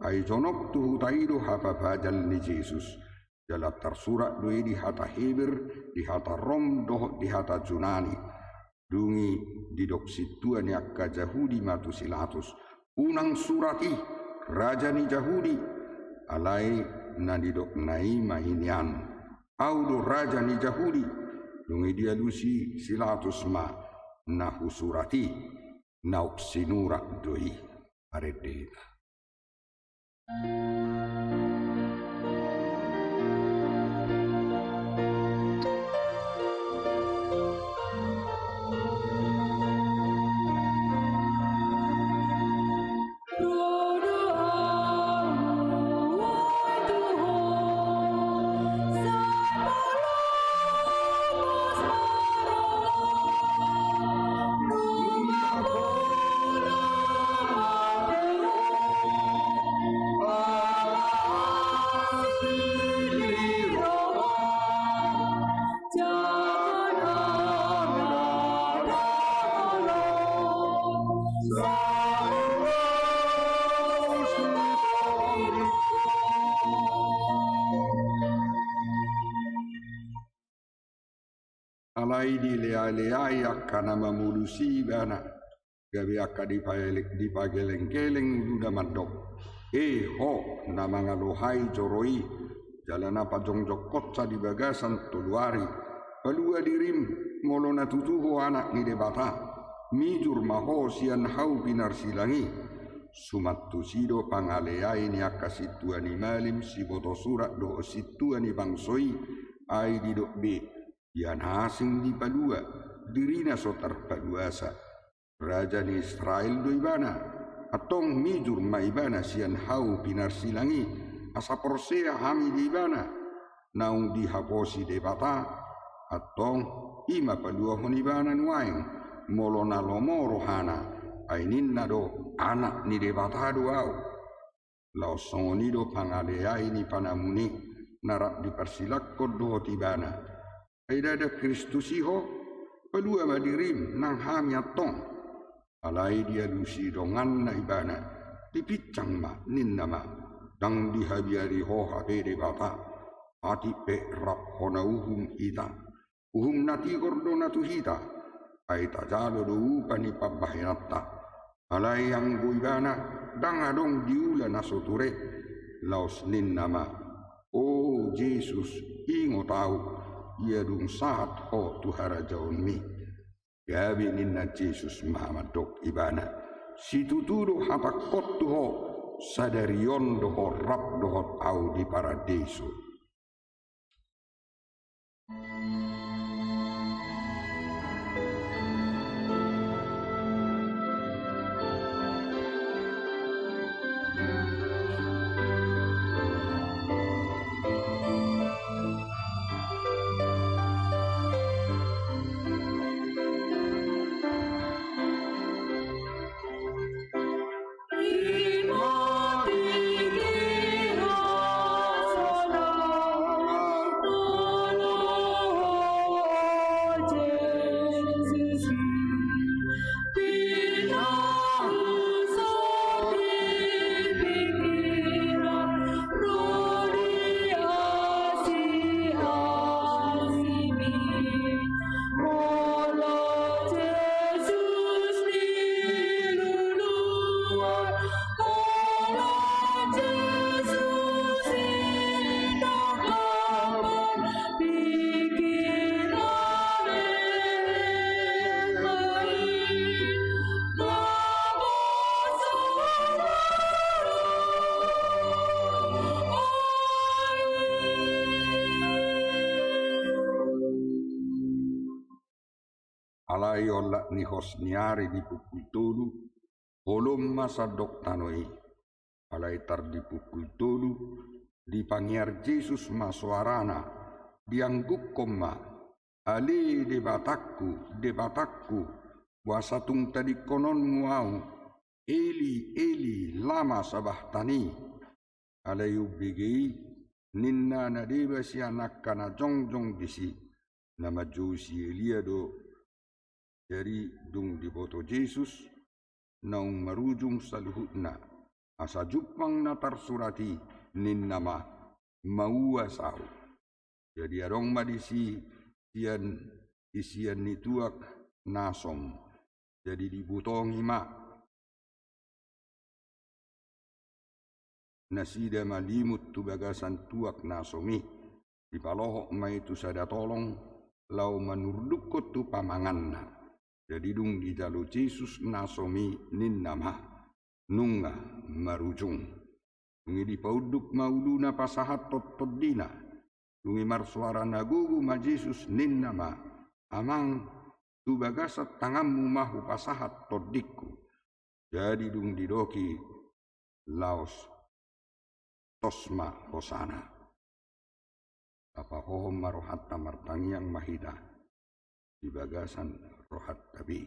ai jonok tu huta i do hapapajal ni Jesus. Jala tarsurat do i di hata Heber, di hata Rom dohot di hata Junani. Dung i didok sintua ni angka Jahudi ma tu si Latus: Unang surat i, raja ni Jahudi. Alai na nidokna i ma i nian: Ahu do raja ni Jahudi. Dung i dialusi si Latus ma: Na husurat i, naung sinurat do i. Marende hita. Alai dilealeai angka na mamolusi ibana, gabe angka dipaele-, dipagelenggeleng uluna mandok: E ho, na mangalohai joro i, jala na pajongjongkonsa di bagasan tolu ari, palua dirim, molo na tutu ho Anak ni Debata. Mijur ma ho sian hau pinarsilang i. Suman tusi do pangaleai ni angka sintua ni malim, siboto surat dohot sintua ni bangso i, ai didok be, ia na asing dipalua, dirina so tarpaluasa. Raja ni Israel do ibana. Antong mijur ma ibana sian hau pinarsilang i, asa porsea hami di ibana. Naung dihaposi Debata, antong i ma paluahon ibana nuaeng, molo na lomo rohana, ai ninna do, Anak ni Debata do ahu. Laos songon i do pangaleai ni panamun i, na rap diparsilangkon dohot ibana. Ai ndada Kristus i ho? Palua ma dirim nang hami antong. Alai dialusi donganna ibana, dipinsang ma, ninna ma, Ndang dihabiari ho hape Debata, atik pe rap hona uhum hita. Uhum na tigor do na tu hita, ai tajalo do upa ni pambahenanta. Alai anggo ibana, ndang adong diula na so ture, laos ninna ma, O Jesus, ingot ahu, ia dung sahat ho tu harajaonmi. Gabe ninna Jesus ma mandok ibana, Situtu do hatangkon tu ho, sadari on do ho rap dohot ahu di paradeiso. Alai olat ni hos ni ari di pukul tolu, holom ma sandok tano i. Alai tar di pukul tolu, dipangiar Jesus ma soarana, diangguphon ma, Ale Debatangku, Debatangku, boasa tung tadingkononmu ahu, Eli, Eli, lama sabachtani? Alai umbege i, ninna na deba sian angka na jongjong disi, na manjou si Elia do. Jadi dung diboto Jesus, naung marujung saluhutna, asa jumpang na tarsurat i, ninna ma, Mauas ahu. Jadi adong ma disi sian, isian ni tuak Nasom. Jadi dibutongi ma nasida malimut tu bagasan tuak Nasom i, dipalohot ma i tu sada tolong, laho manurdukhon tu pamanganna. Jadi dung dijalo Jesus Nasom i, ninna ma, Nunga marujung. Dung i dipaunduk ma uluna pasahathon tondina. Dung i marsoara na gogo ma Jesus, ninna ma, Amang, tu bagasan tanganmu ma hupasahat tondingku. Jadi dung didok i, laos tos ma hosana. Tapahohom ma rohanta, martangiang ma hita di bagasan rohanta be.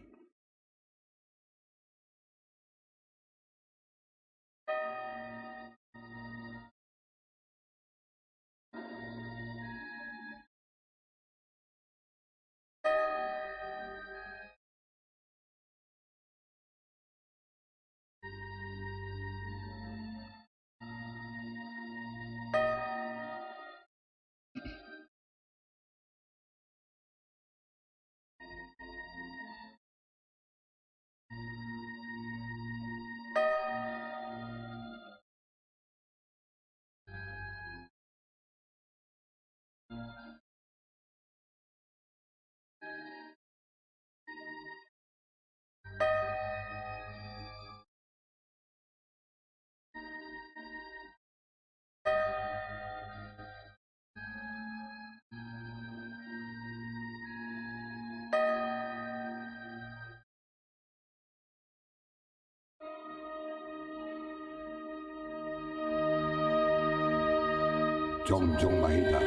Jongjong ma hita.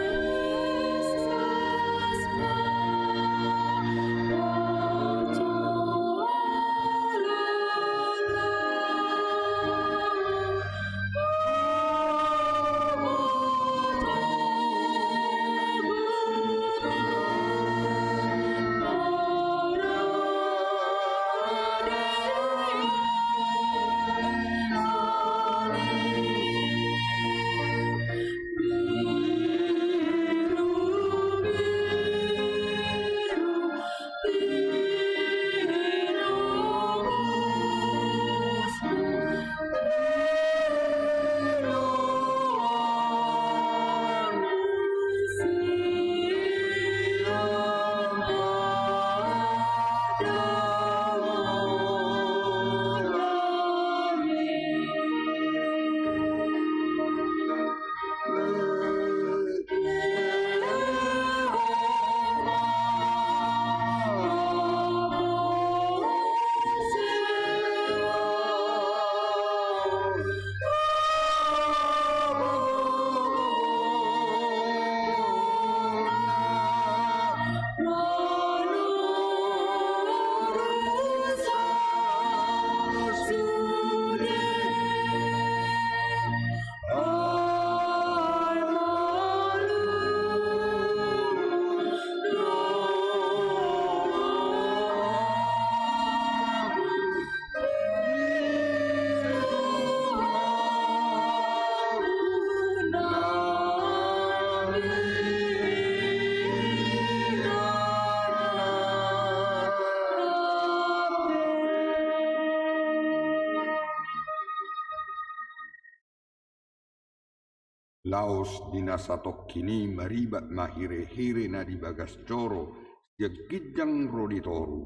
Laos di na satongkin i maribat ma hirehere na di bagas joro sian ginjang ro di toru.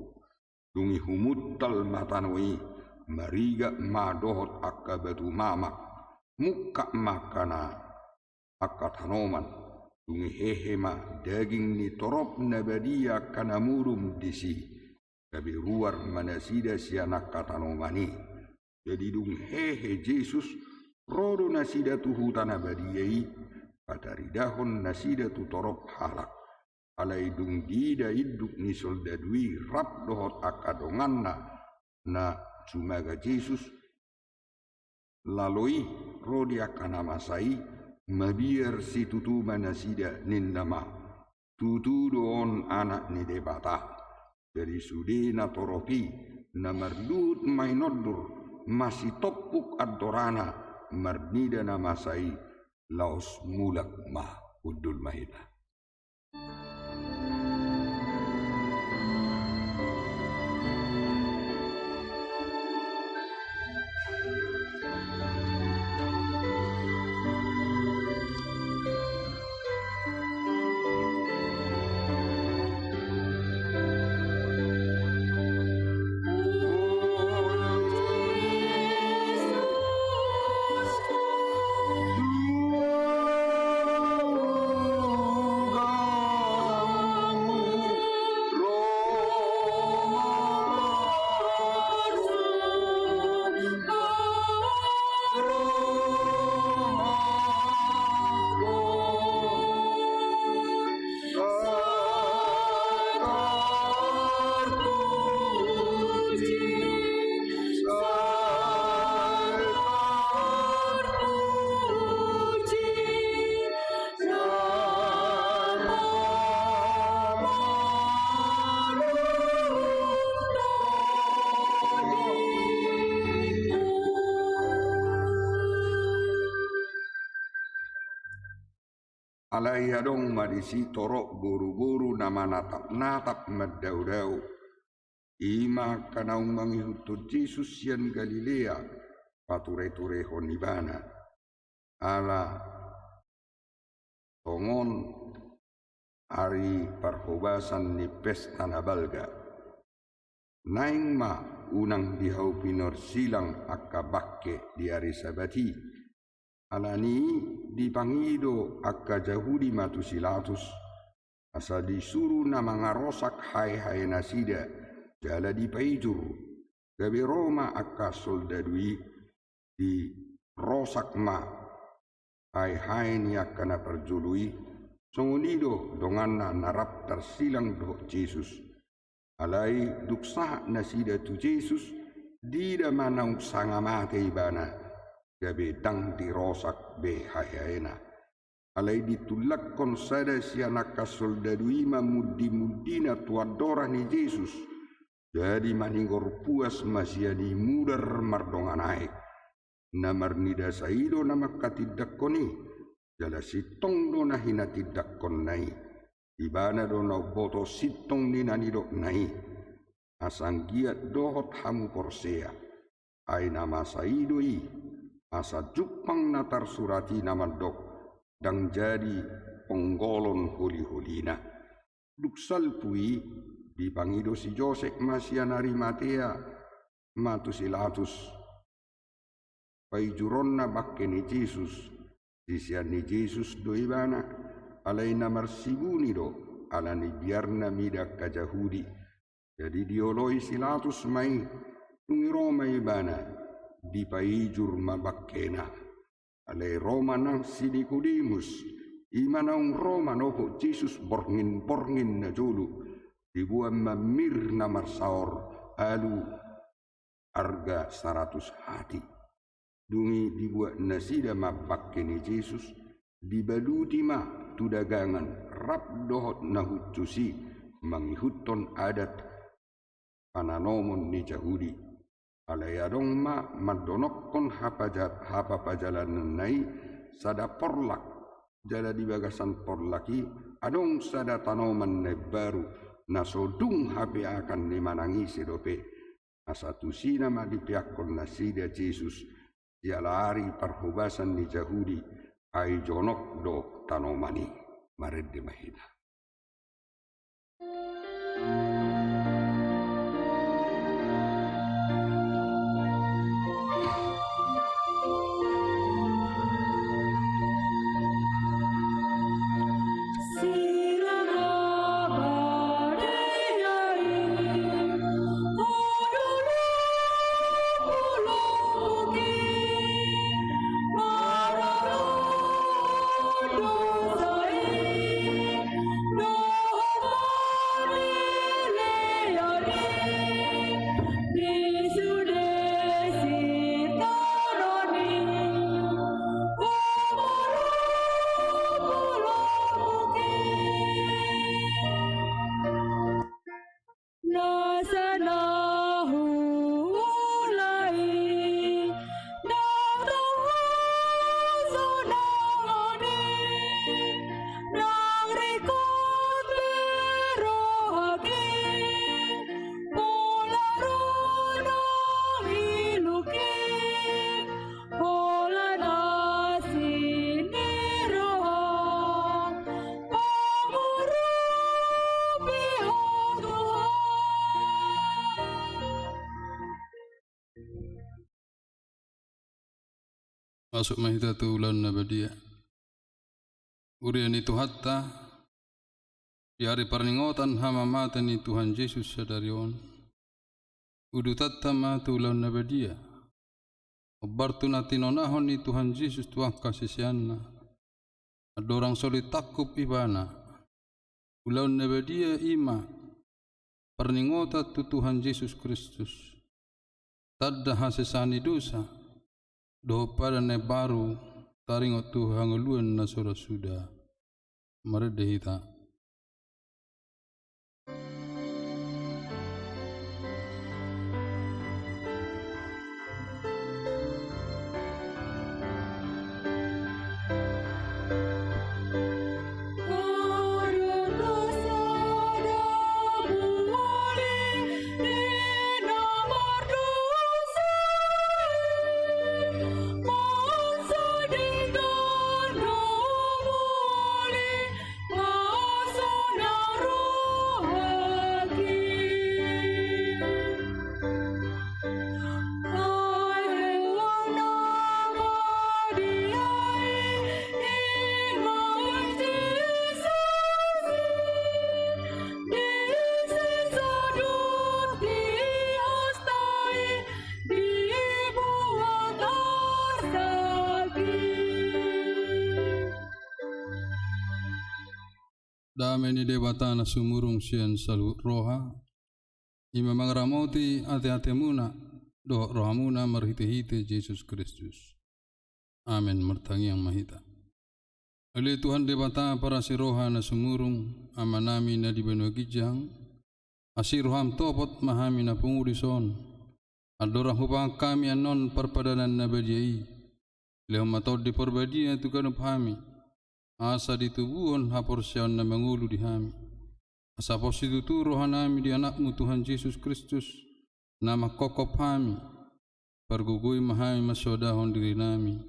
Dung i humuntal ma tano i, marigat ma dohot angka batu mamak, mungkap ma angka na angka tanoman. Dung i hehe ma daging ni torop na badia angka na modom disi. Gabe ruar ma nasida sian angka tanoman i. Jadi dung hehe Jesus, ro do nasida tu huta na badia i, pataridahon nasida tu torop halak. Alai dung diida induk ni soldadu i rap dohot angka donganna na jumaga Jesus, lalo i ro di angka na masa i, mabiar situtu ma nasida, ninna ma: Tutu do on Anak ni Debata. Jadi sude na torop i, na marluhut ma inondur, masitompuk andorana, marnida na masa i, laos mulak ma. Hundul ma hita. Alai adong ma disi torop boruboru na manatapnatap mandaodao. I ma angka naung mangihuthon Jesus sian Galilea, patureturehon ibana. Ala tongon ari parhobasan ni pesta na balga. Naeng ma unang di hau pinorsilang angka bangke di ari Sabat i. Alani i dipangido angka Jahudi ma tu si Pilatus, asa disuru na mangarosak haehae nasida, jala dipaijur. Gabe ro ma angka soldadu i, dirosak ma haehae ni angka na parjolo i, songon i do donganna na rap tarsilang dohot Jesus. Alai dung sahat nasida tu Jesus, diida ma naung sanga mate ibana, gabe ndang dirosak be haehaena. Alai ditullakkon sada sian angka soldadu i ma mundimundina tu andorang ni Jesus. Jadi manigor puas ma sian i mudar mardongan aek. Na marnidasa i do na manghatindanghon i, jala sintong do na hinatindanghonna i. Ibana do na umboto sintong ni na nidokna i. Asa anggiat dohot hamu porsea. Ai na masa i do i, asa jumpang na tarsurat i na mandok, ndang jadi ponggolon holiholina. Dung salpu i, dipangido si Josep ma sian Arimatea ma tu si Latus paijuronna bangke ni Jesus. Sisean ni Jesus do ibana, alai na marsibuni do, ala ni biarna mida angka Jahudi. Jadi dioloi si Latus ma i, dung i ro ma ibana, dipaijur ma bangkena. Alai ro ma nang si Nikodemus, i ma naung ro manohot Jesus borngin-borngin na jolo, diboan ma mir na marsaor alu arga saratus hati. Dung i dibuat nasida ma bangke ni Jesus, dibaluti ma tu dagangan rap dohot na hushus i mangihuthon adat pananomon ni Jahudi. Alai adong ma mandonokkon hapaja-, hapapajalananna i sada porlak, jala di bagasan porlak i adong sada tanoman na imbaru, na so dung hapeakan ni manang ise dope. Asa tusi nama dipeakkon nasida Jesus, siala ari parhobasan ni Jahudi, ai jonok do tanoman i. Marende ma hita. Masuk ma hita tu ulaon na badia. Huria ni Tuhanta, di ari parningotan hamamate ni Tuhan Jesus sadari on, udutanta ma tu ulaon na badia. Hombar tu na tinonahon ni Tuhan Jesus tu angka siseanna, andorang so litangkup ibana. Ulaon na badia i ma parningotan tu Tuhan Jesus Kristus, tanda hasesaan ni dosa, dohot padan na imbaru taringot tu hangoluan na so ra suda. Marende hita. Dame ni Debata na sumurung sian saluhut roha, i ma mangaramoti ateatemuna dohot rohamuna marhitehite Jesus Kristus. Amen. Martangiang ma hita. Ale Tuhan Debata parasi roha na sumurung, Amanami na di banua ginjang, asi roham topot ma hami na pungu dison. Andorang hupasahat hami annon parpadanan na badia i, lehon ma Tondi Parbadia tu ganup hami, asa ditubuhon haporseaon na mangolu di hami. Asa pos situtu rohanami di Anakmu Tuhan Jesus Kristus, na manghophop hami. Pargogoi ma hami mansoadahon dirinami,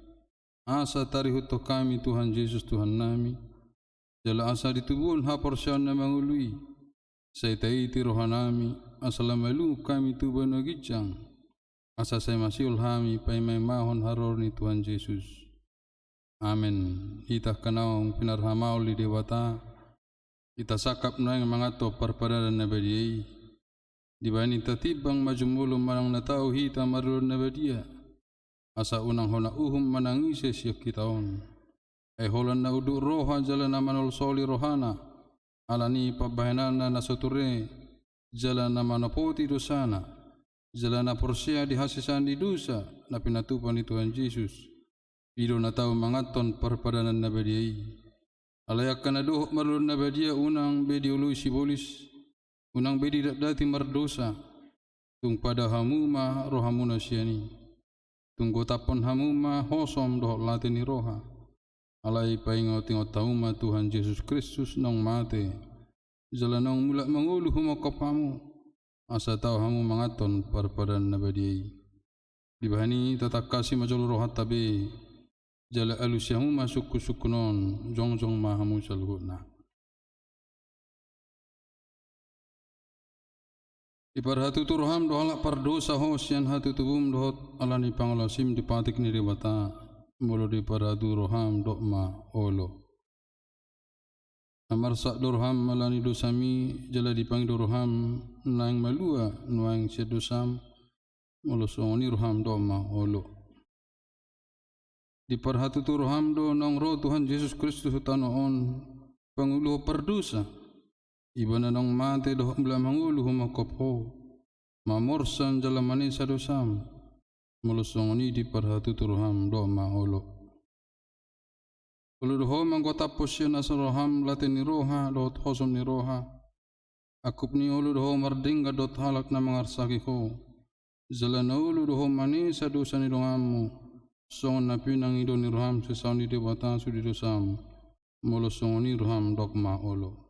asa tarihuthon hami Tuhan Jesus Tuhannami, jala asa ditubuhon haporseaon na mangolu i. Sai taiti rohanami, asa lam malungun hami tu banua ginjang, asa sai masihol hami paimaimahon haroro ni Tuhan Jesus. Amen. Hita angka naung pinarhamaol ni Debata, hita sangkap nuaeng manganhon parpadanan na badia i. Dibahen i tatimbang ma jumolo manang na tau hita marluluan na badia, asa unang hona uhum manang ise sian hita on. Ai holan na unduk roha jala na manolsoli rohana, ala ni pambahenanna na so ture, jala na manopoti dosana, jala na porsea di hasesaan ni dosa na pinatupa ni Tuhan Jesus, i do na tau manganhon parpadanan na badia i. Alai angka na dohot marluluan na badia unang be dioloi sibolis, unang be didatdati mardosa. Tung pada hamu ma rohamuna sian i. Tung gotaphon hamu ma hosom dohot late ni roha. Alai paingotingot hamu ma Tuhan Jesus Kristus naung mate, jala naung mulak mangolu humongkop hamu, asa tau hamu manganhon parpadanan na badia i. Dibahen i tatangkasi ma jolo rohanta be, jala alusi hamu ma sungkunsungkun on, jongjong ma hamu saluhutna. Diparhatutu roham do halak pardosa ho sian hatutubum dohot ala ni pangalaosim di patik ni Debata, molo diparhatutu roham dok ma olo. Na marsak do roham ala ni dosami, jala dipangido roham naeng malua nuaeng sian dosam, molo songon i roham dok ma olo. Diparhatutu roham do naung ro Tuhan Jesus Kristus tu tano on, panguluhon pardosa, ibana naung mate dohot mulak mangolu humongkop ho, mamorsan jala manesa dosam, molo songon i diparhatutu roham dok ma olo. Olo do ho manggotaphon sian asi roham late ni roha dohot hosom ni roha. Angkup ni olo do ho mardenggan dohot halak na mangarsaki ho. Jala na olo do ho manesa dosa ni donganmu, songon na pinangido ni roham sesaon ni Debata sude dosam, molo songon i roham dok ma olo.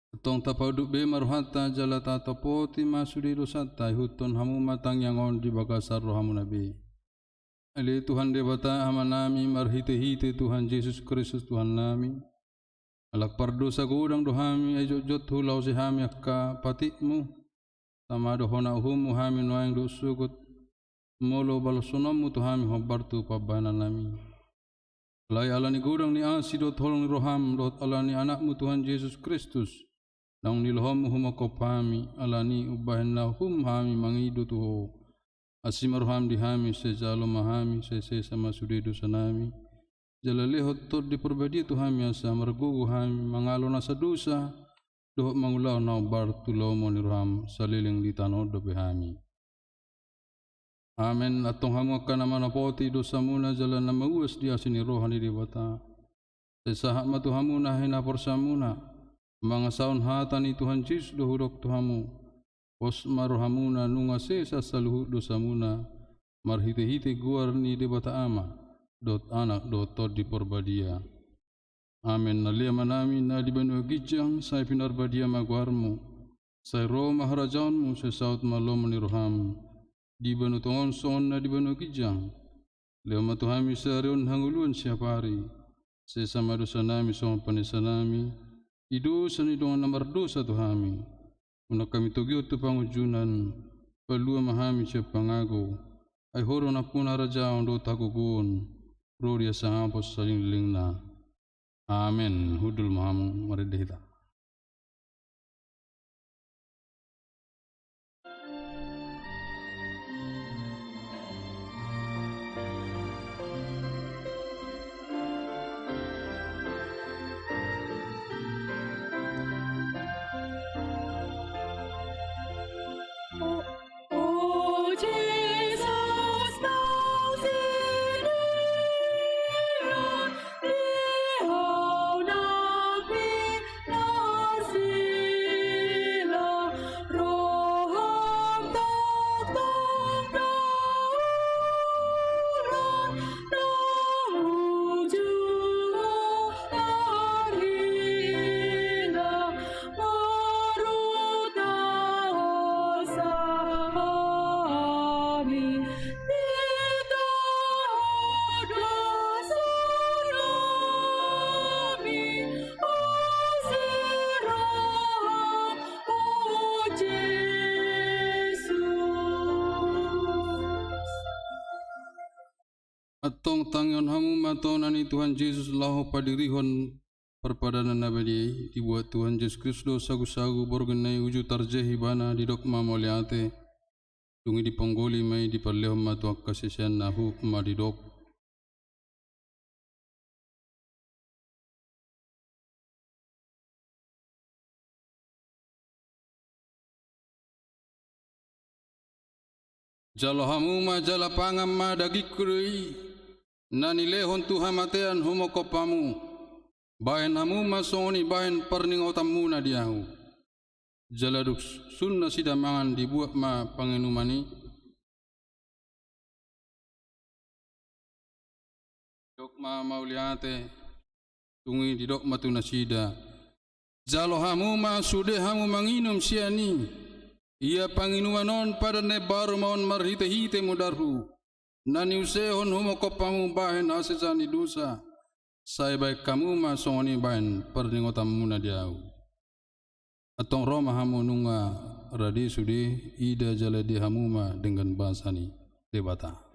Antong tapaunduk be ma rohanta jala tatopoti ma sude dosanta, ihuthon hamu ma tangiang on di bagasan rohamuna be. Ale Tuhan Debata Amanami, marhitehite Tuhan Jesus Kristus Tuhannami, halak pardosa godang do hami, ai jotjot hulaosi hami angka patikmu, tama do hona uhummu hami nuaeng dohot sogot, molo balosononmu tu hami hombar tu pambahenannami. Alai ala ni godang ni asi dohot holong ni roham, dohot ala ni Anakmu Tuhan Jesus Kristus, naung nilehonmu humongkop hami, ala ni umbahen na uhum hami mangido tu ho. Asi ma roham di hami, sai jalo ma hami, sai sesa ma sude dosanami. Jala lehon Tondi Parbadia tu hami asa margogo hami mangalo nasa dosa, dohot mangulahon na hombar tu lomo ni roham saleleng di tano on dope hami. Amen. Antong hamu angka na manopoti dosamuna jala na mauas di asi ni roha ni Debata, sai sahat ma tu hamu na hinaporseaonmuna, mangasahon hata ni Tuhan Jesus do hudok tu hamu. Pos ma rohamuna nunga sesa saluhut dosamuna, marhitehite goar ni Debata Ama, dohot Anak, dohot Tondi Parbadia. Amen. Ale Amanami na di banua ginjang, sai pinarbadia ma goarmu. Sai ro ma harajaonmu, sai saut ma lomo ni roham, di banua tonga on songon na di banua ginjang. Lehon ma tu hami sadari on hangoluan siapari. Sesa ma dosanami songon panesanami di dosa ni dongan na mardosa tu hami. Unang hami togihon tu pangunjunan, palua ma hami sian pangago. Ai ho do nampuna harajaon dohot hagogoon, ro di hasangapon saleleng ni lelengna. Amen. Hundul ma hamu, marende hita. Antong tangihon hamu ma tona ni Tuhan Jesus laho padirihon parpadanan na badia i. Dibuat Tuhan Jesus Kristus do sagusagu borngin na i, uju tarjea ibana, didok ma mauliate, dung i diponggoli ma i, dipallehon ma tu angka siseanna, huhut ma didok: Jalo hamu ma jala pangan ma, dagingku do i, na nilehon tu hamatean humophop hamu. Bahen hamu ma songon i bahen parningotanmuna di ahu. Jala dung sun nasida mangan, dibuat ma panginuman i, didok ma mauliate, dung i didok ma tu nasida: Jalo hamu ma, sude hamu manginum sian i. Ia panginuman on padan na imbaru ma on marhitehite mudarhu, na niusehon humophop hamu bahen hasesaan ni dosa. Sai bahen hamu ma songon i bahen parningotanmuna di ahu. Antong ro ma hamu nunga rade sude, ida jala dia hamu ma denggan basa ni Debata.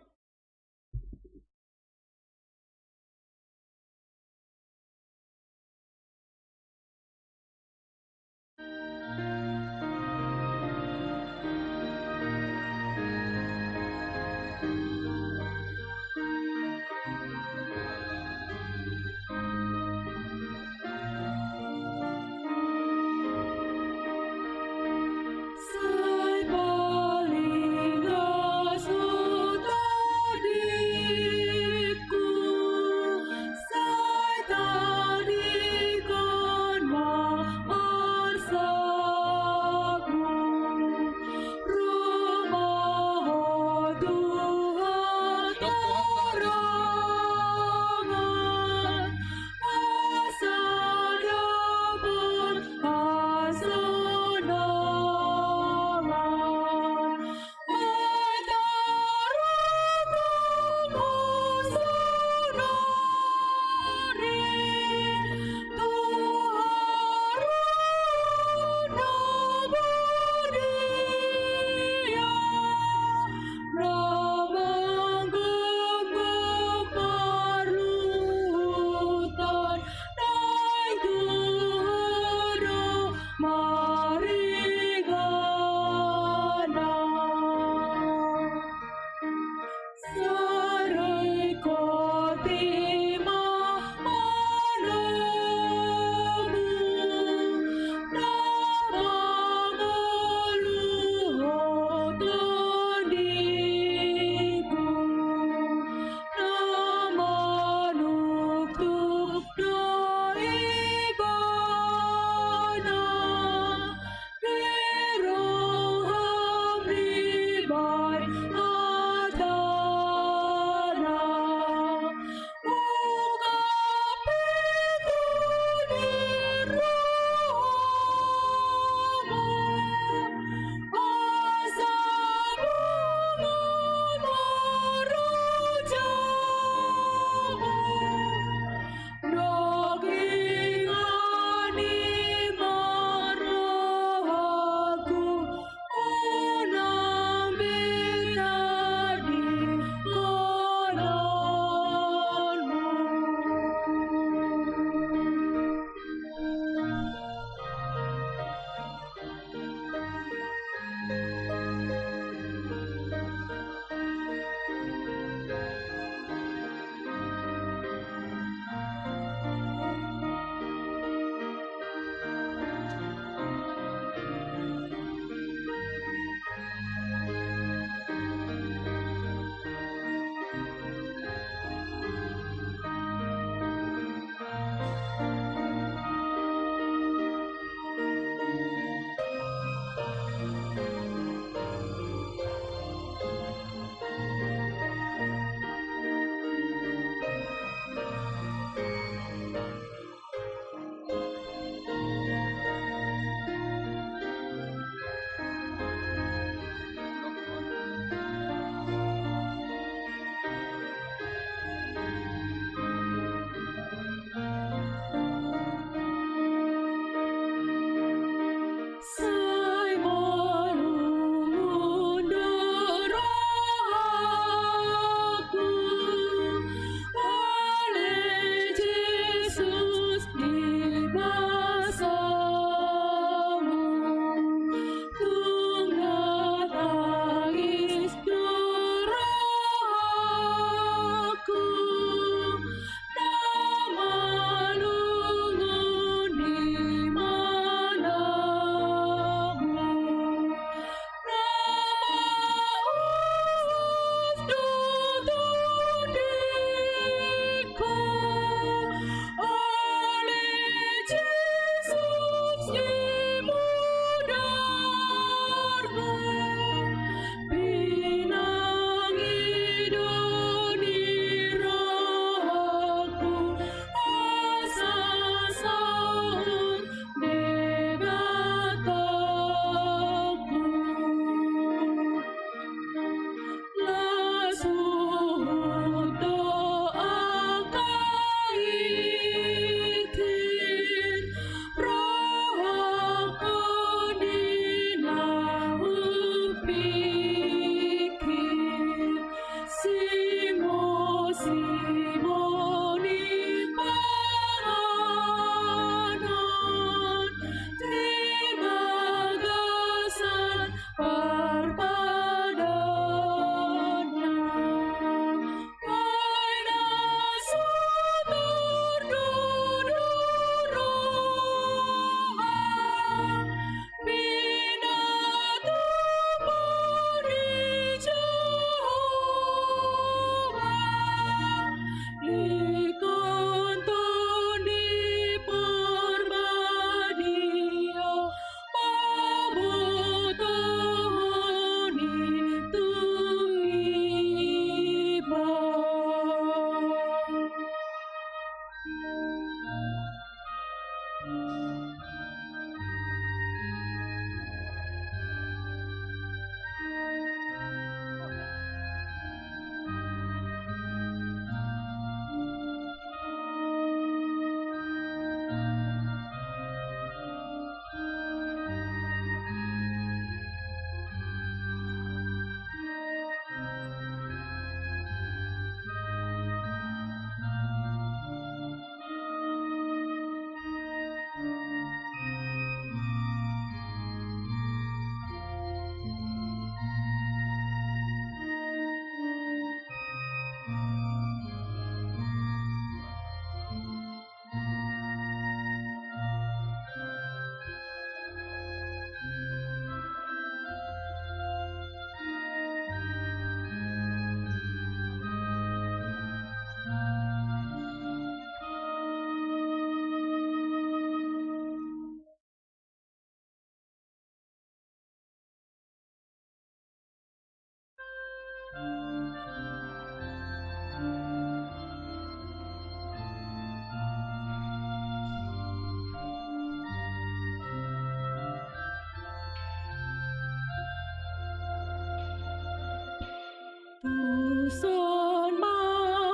Son ma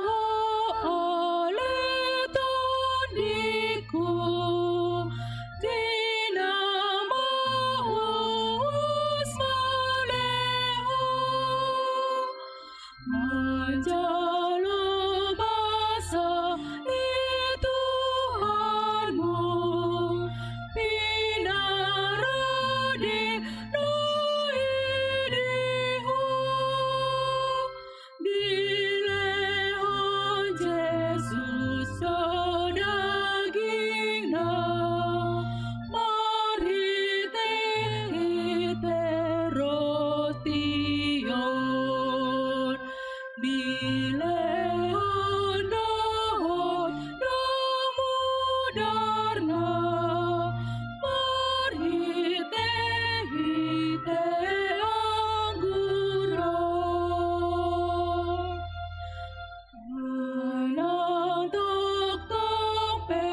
ho ale tondingku, di na mauas male ho. Manjalo basa ni Tuhanmu, pinarade na i di ho. Dilehon Jesus do dagingna, marhitehite roti on. Dilehon dohot do mudarna, marhitehite anggur on. Manang tongtong pe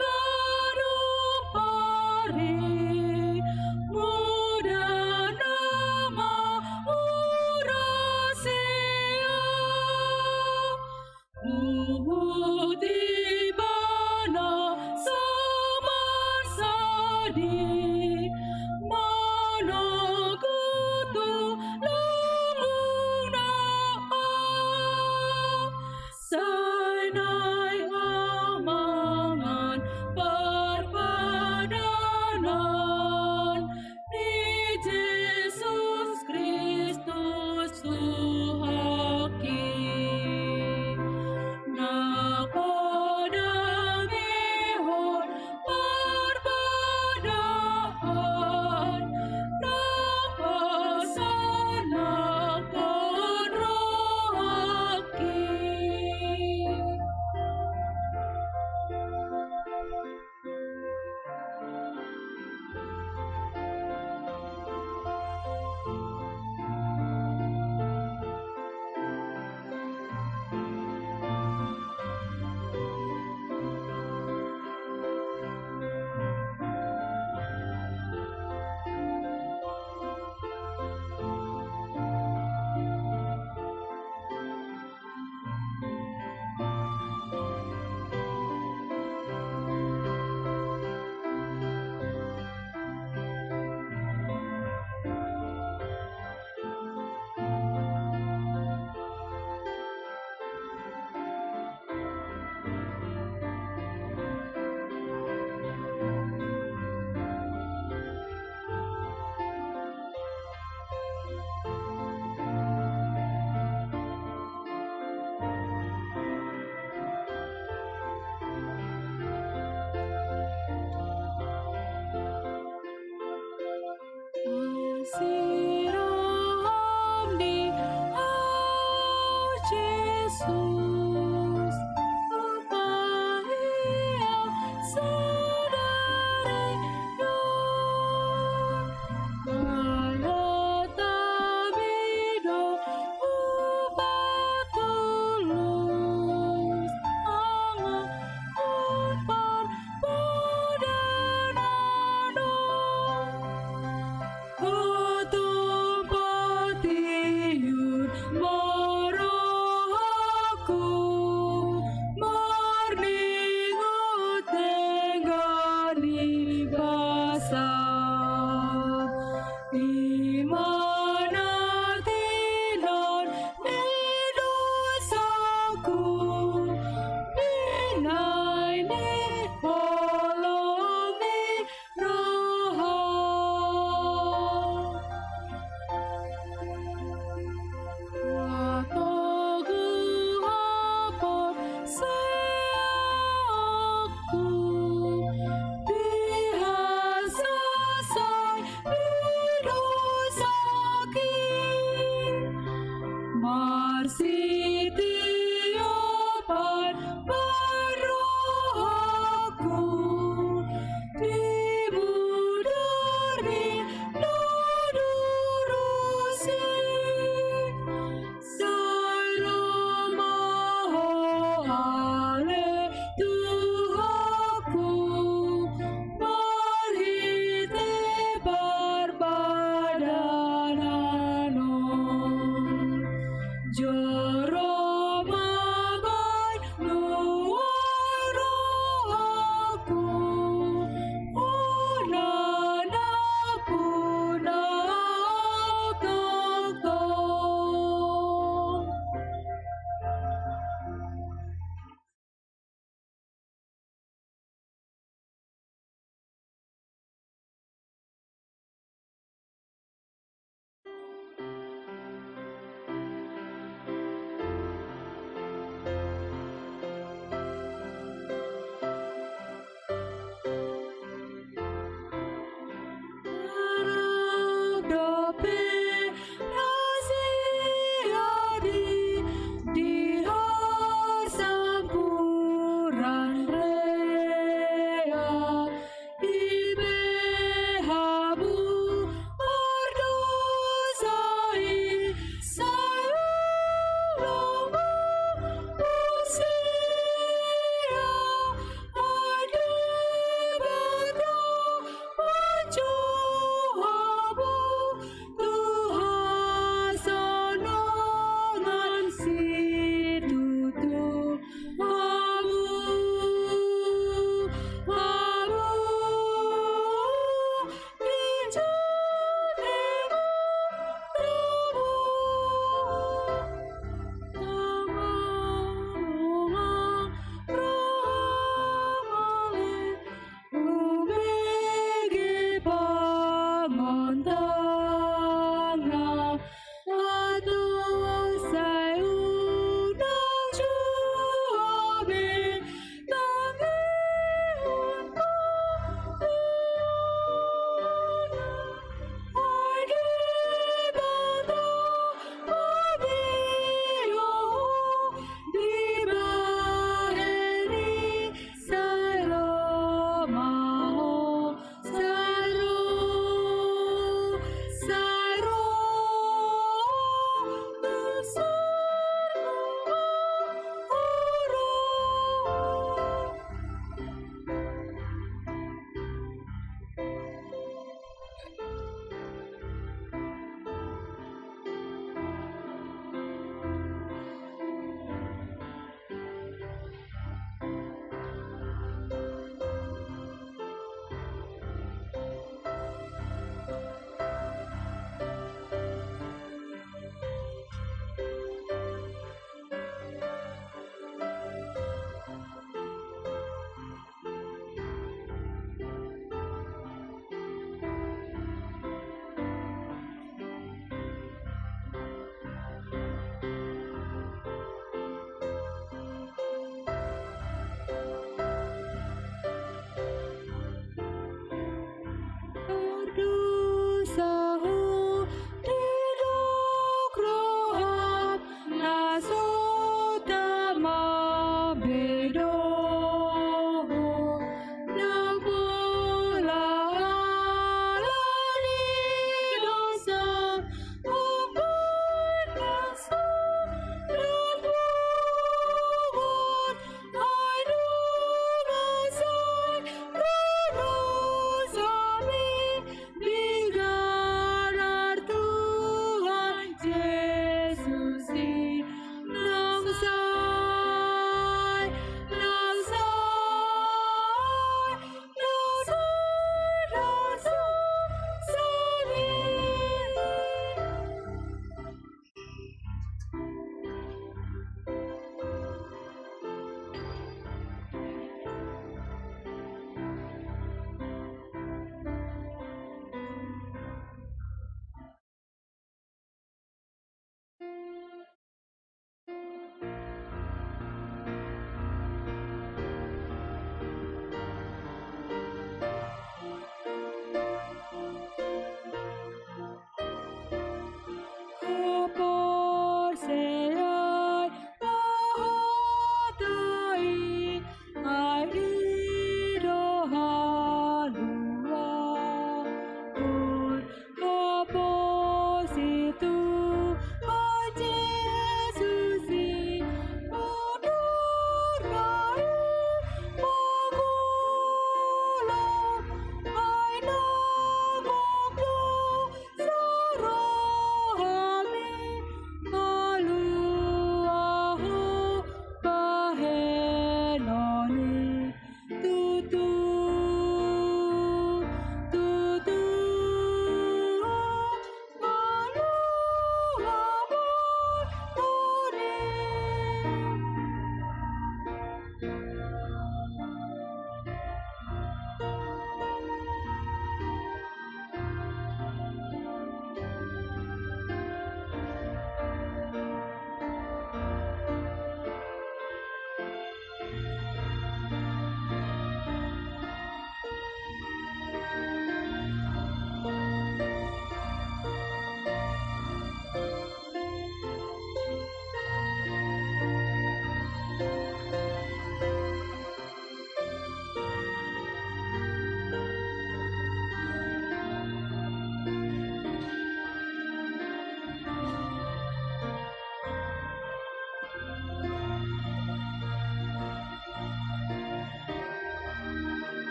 ganup ari, mudarna ma huuras ia. Huhut Ibana so marsadi, manogu tulangna on. Sai naeng hamu mangan parpadanan ni Jesus Kristus tu haki. Na padangehon parpadanan, na pasarnahon rohangki. Siraham di au Jesus, pahiang sadari on. Ala tabi do hupatulus, anggo parpadanan on. Ho Tuhan, patiur ma rohangku.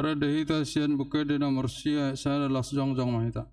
Ende hita sian Buku Ende nomor sia, sada, las jongjong ma hita.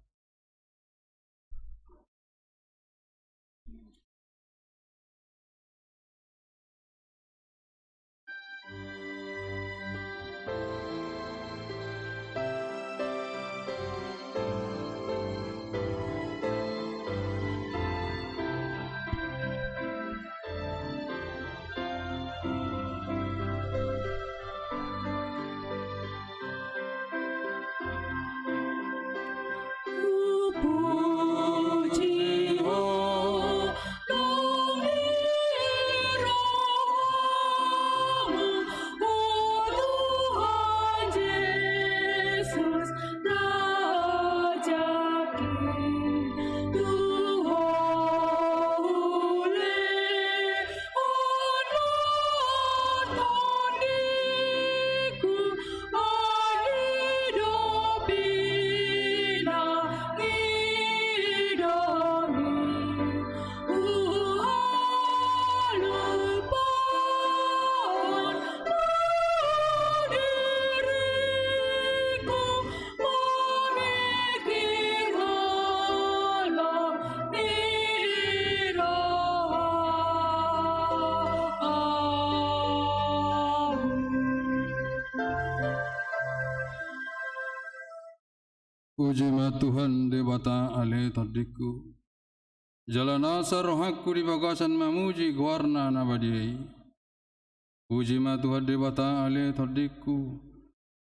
Puji ma Tuhan Debata ale tondingku. Jala nasa rohangku di bagasan mamuji goarna na badia i. Puji ma Tuhan Debata ale tondingku.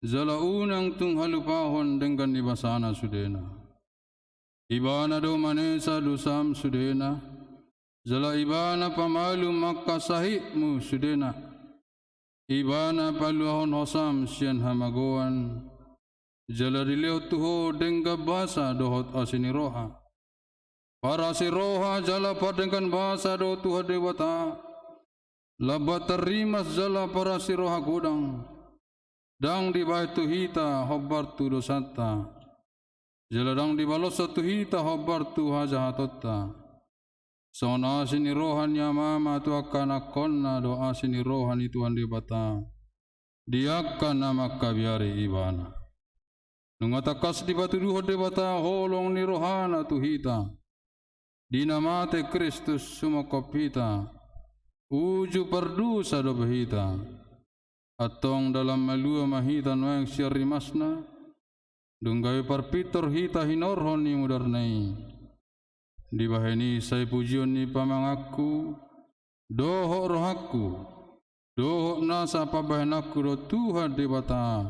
Jala unang tung halupahon denggan ni basana sudena. Ibana do manesa dosam sudena. Jala Ibana pamalum angka sahitmu sudena. Ibana paluahon hosam sian hamagoan. Jala dilehon tu ho denggan basa dohot asi ni roha. Parasi roha jala pardenggan basa do Tuhan Debata. Lambat tarrimas jala parasi roha godang. Ndang dibahen tu hita hombar tu dosanta. Jala ndang dibalashon tu hita hombar tu hajahatonta. Songon asi ni roha ni amama tu angka anakkonna do asi ni roha ni Tuhan Debata di angka na mangkabiari Ibana. Nunga tangkas dipatuduhon Debata holong ni rohana tu hita. Di na mate Kristus sumongkop hita, uju pardosa dope hita. Antong dalan malua ma hita nuaeng sian rimasna, dung gabe parpintor hita hinorhon ni mudarna i. Dibahen i sai pujion ni pamanganku, dohot rohangku, dohot nasa pambahenanku do Tuhan Debata,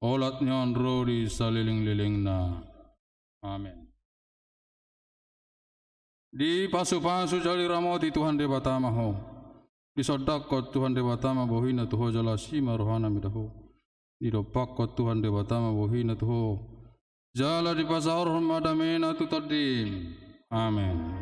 olat ni on ro di salelenglelengna. Amen. Dipasupasu jala diramoti Tuhan Debata ma ho. Disondangkon Tuhan Debata ma bohina tu ho jala asi ma rohana mida ho. Didompakkon Tuhan Debata ma bohina tu ho. Jala dipasaorhon ma damena tu tondim. Amen.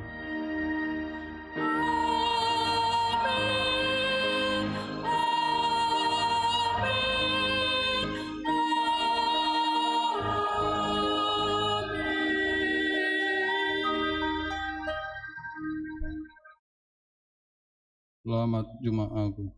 Selamat Jumat Agung.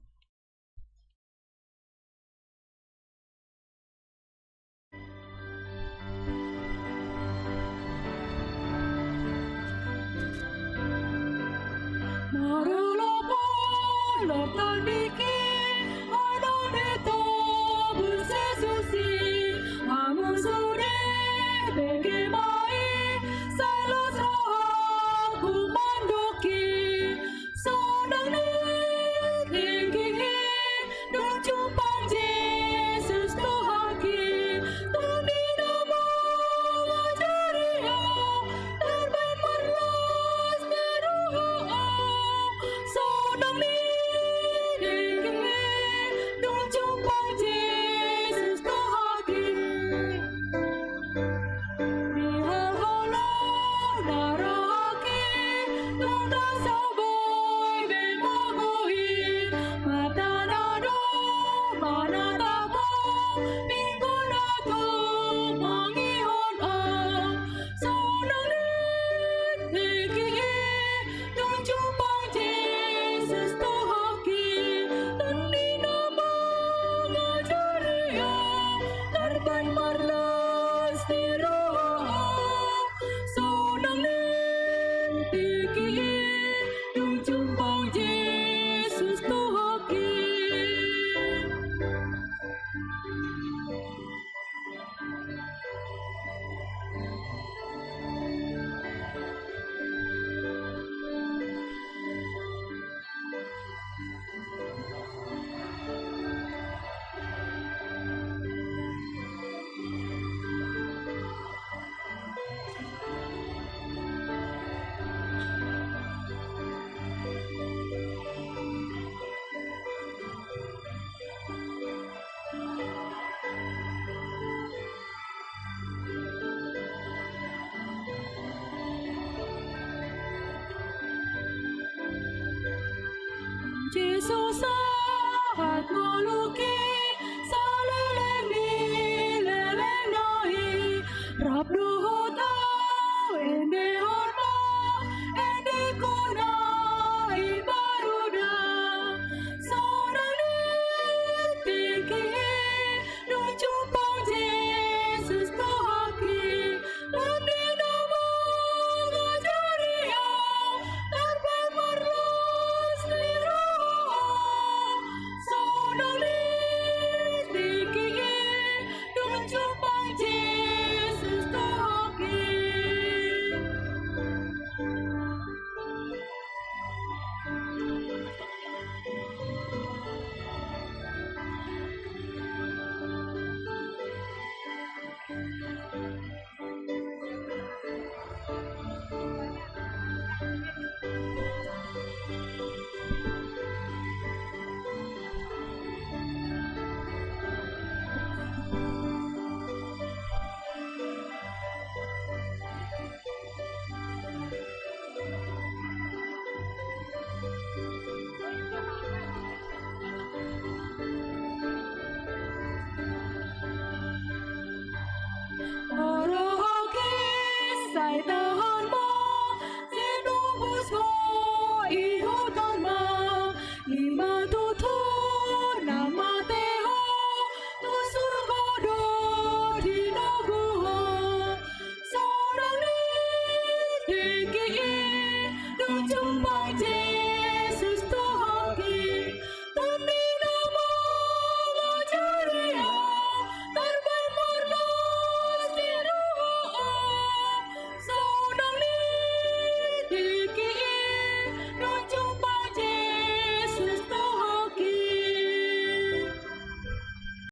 Susa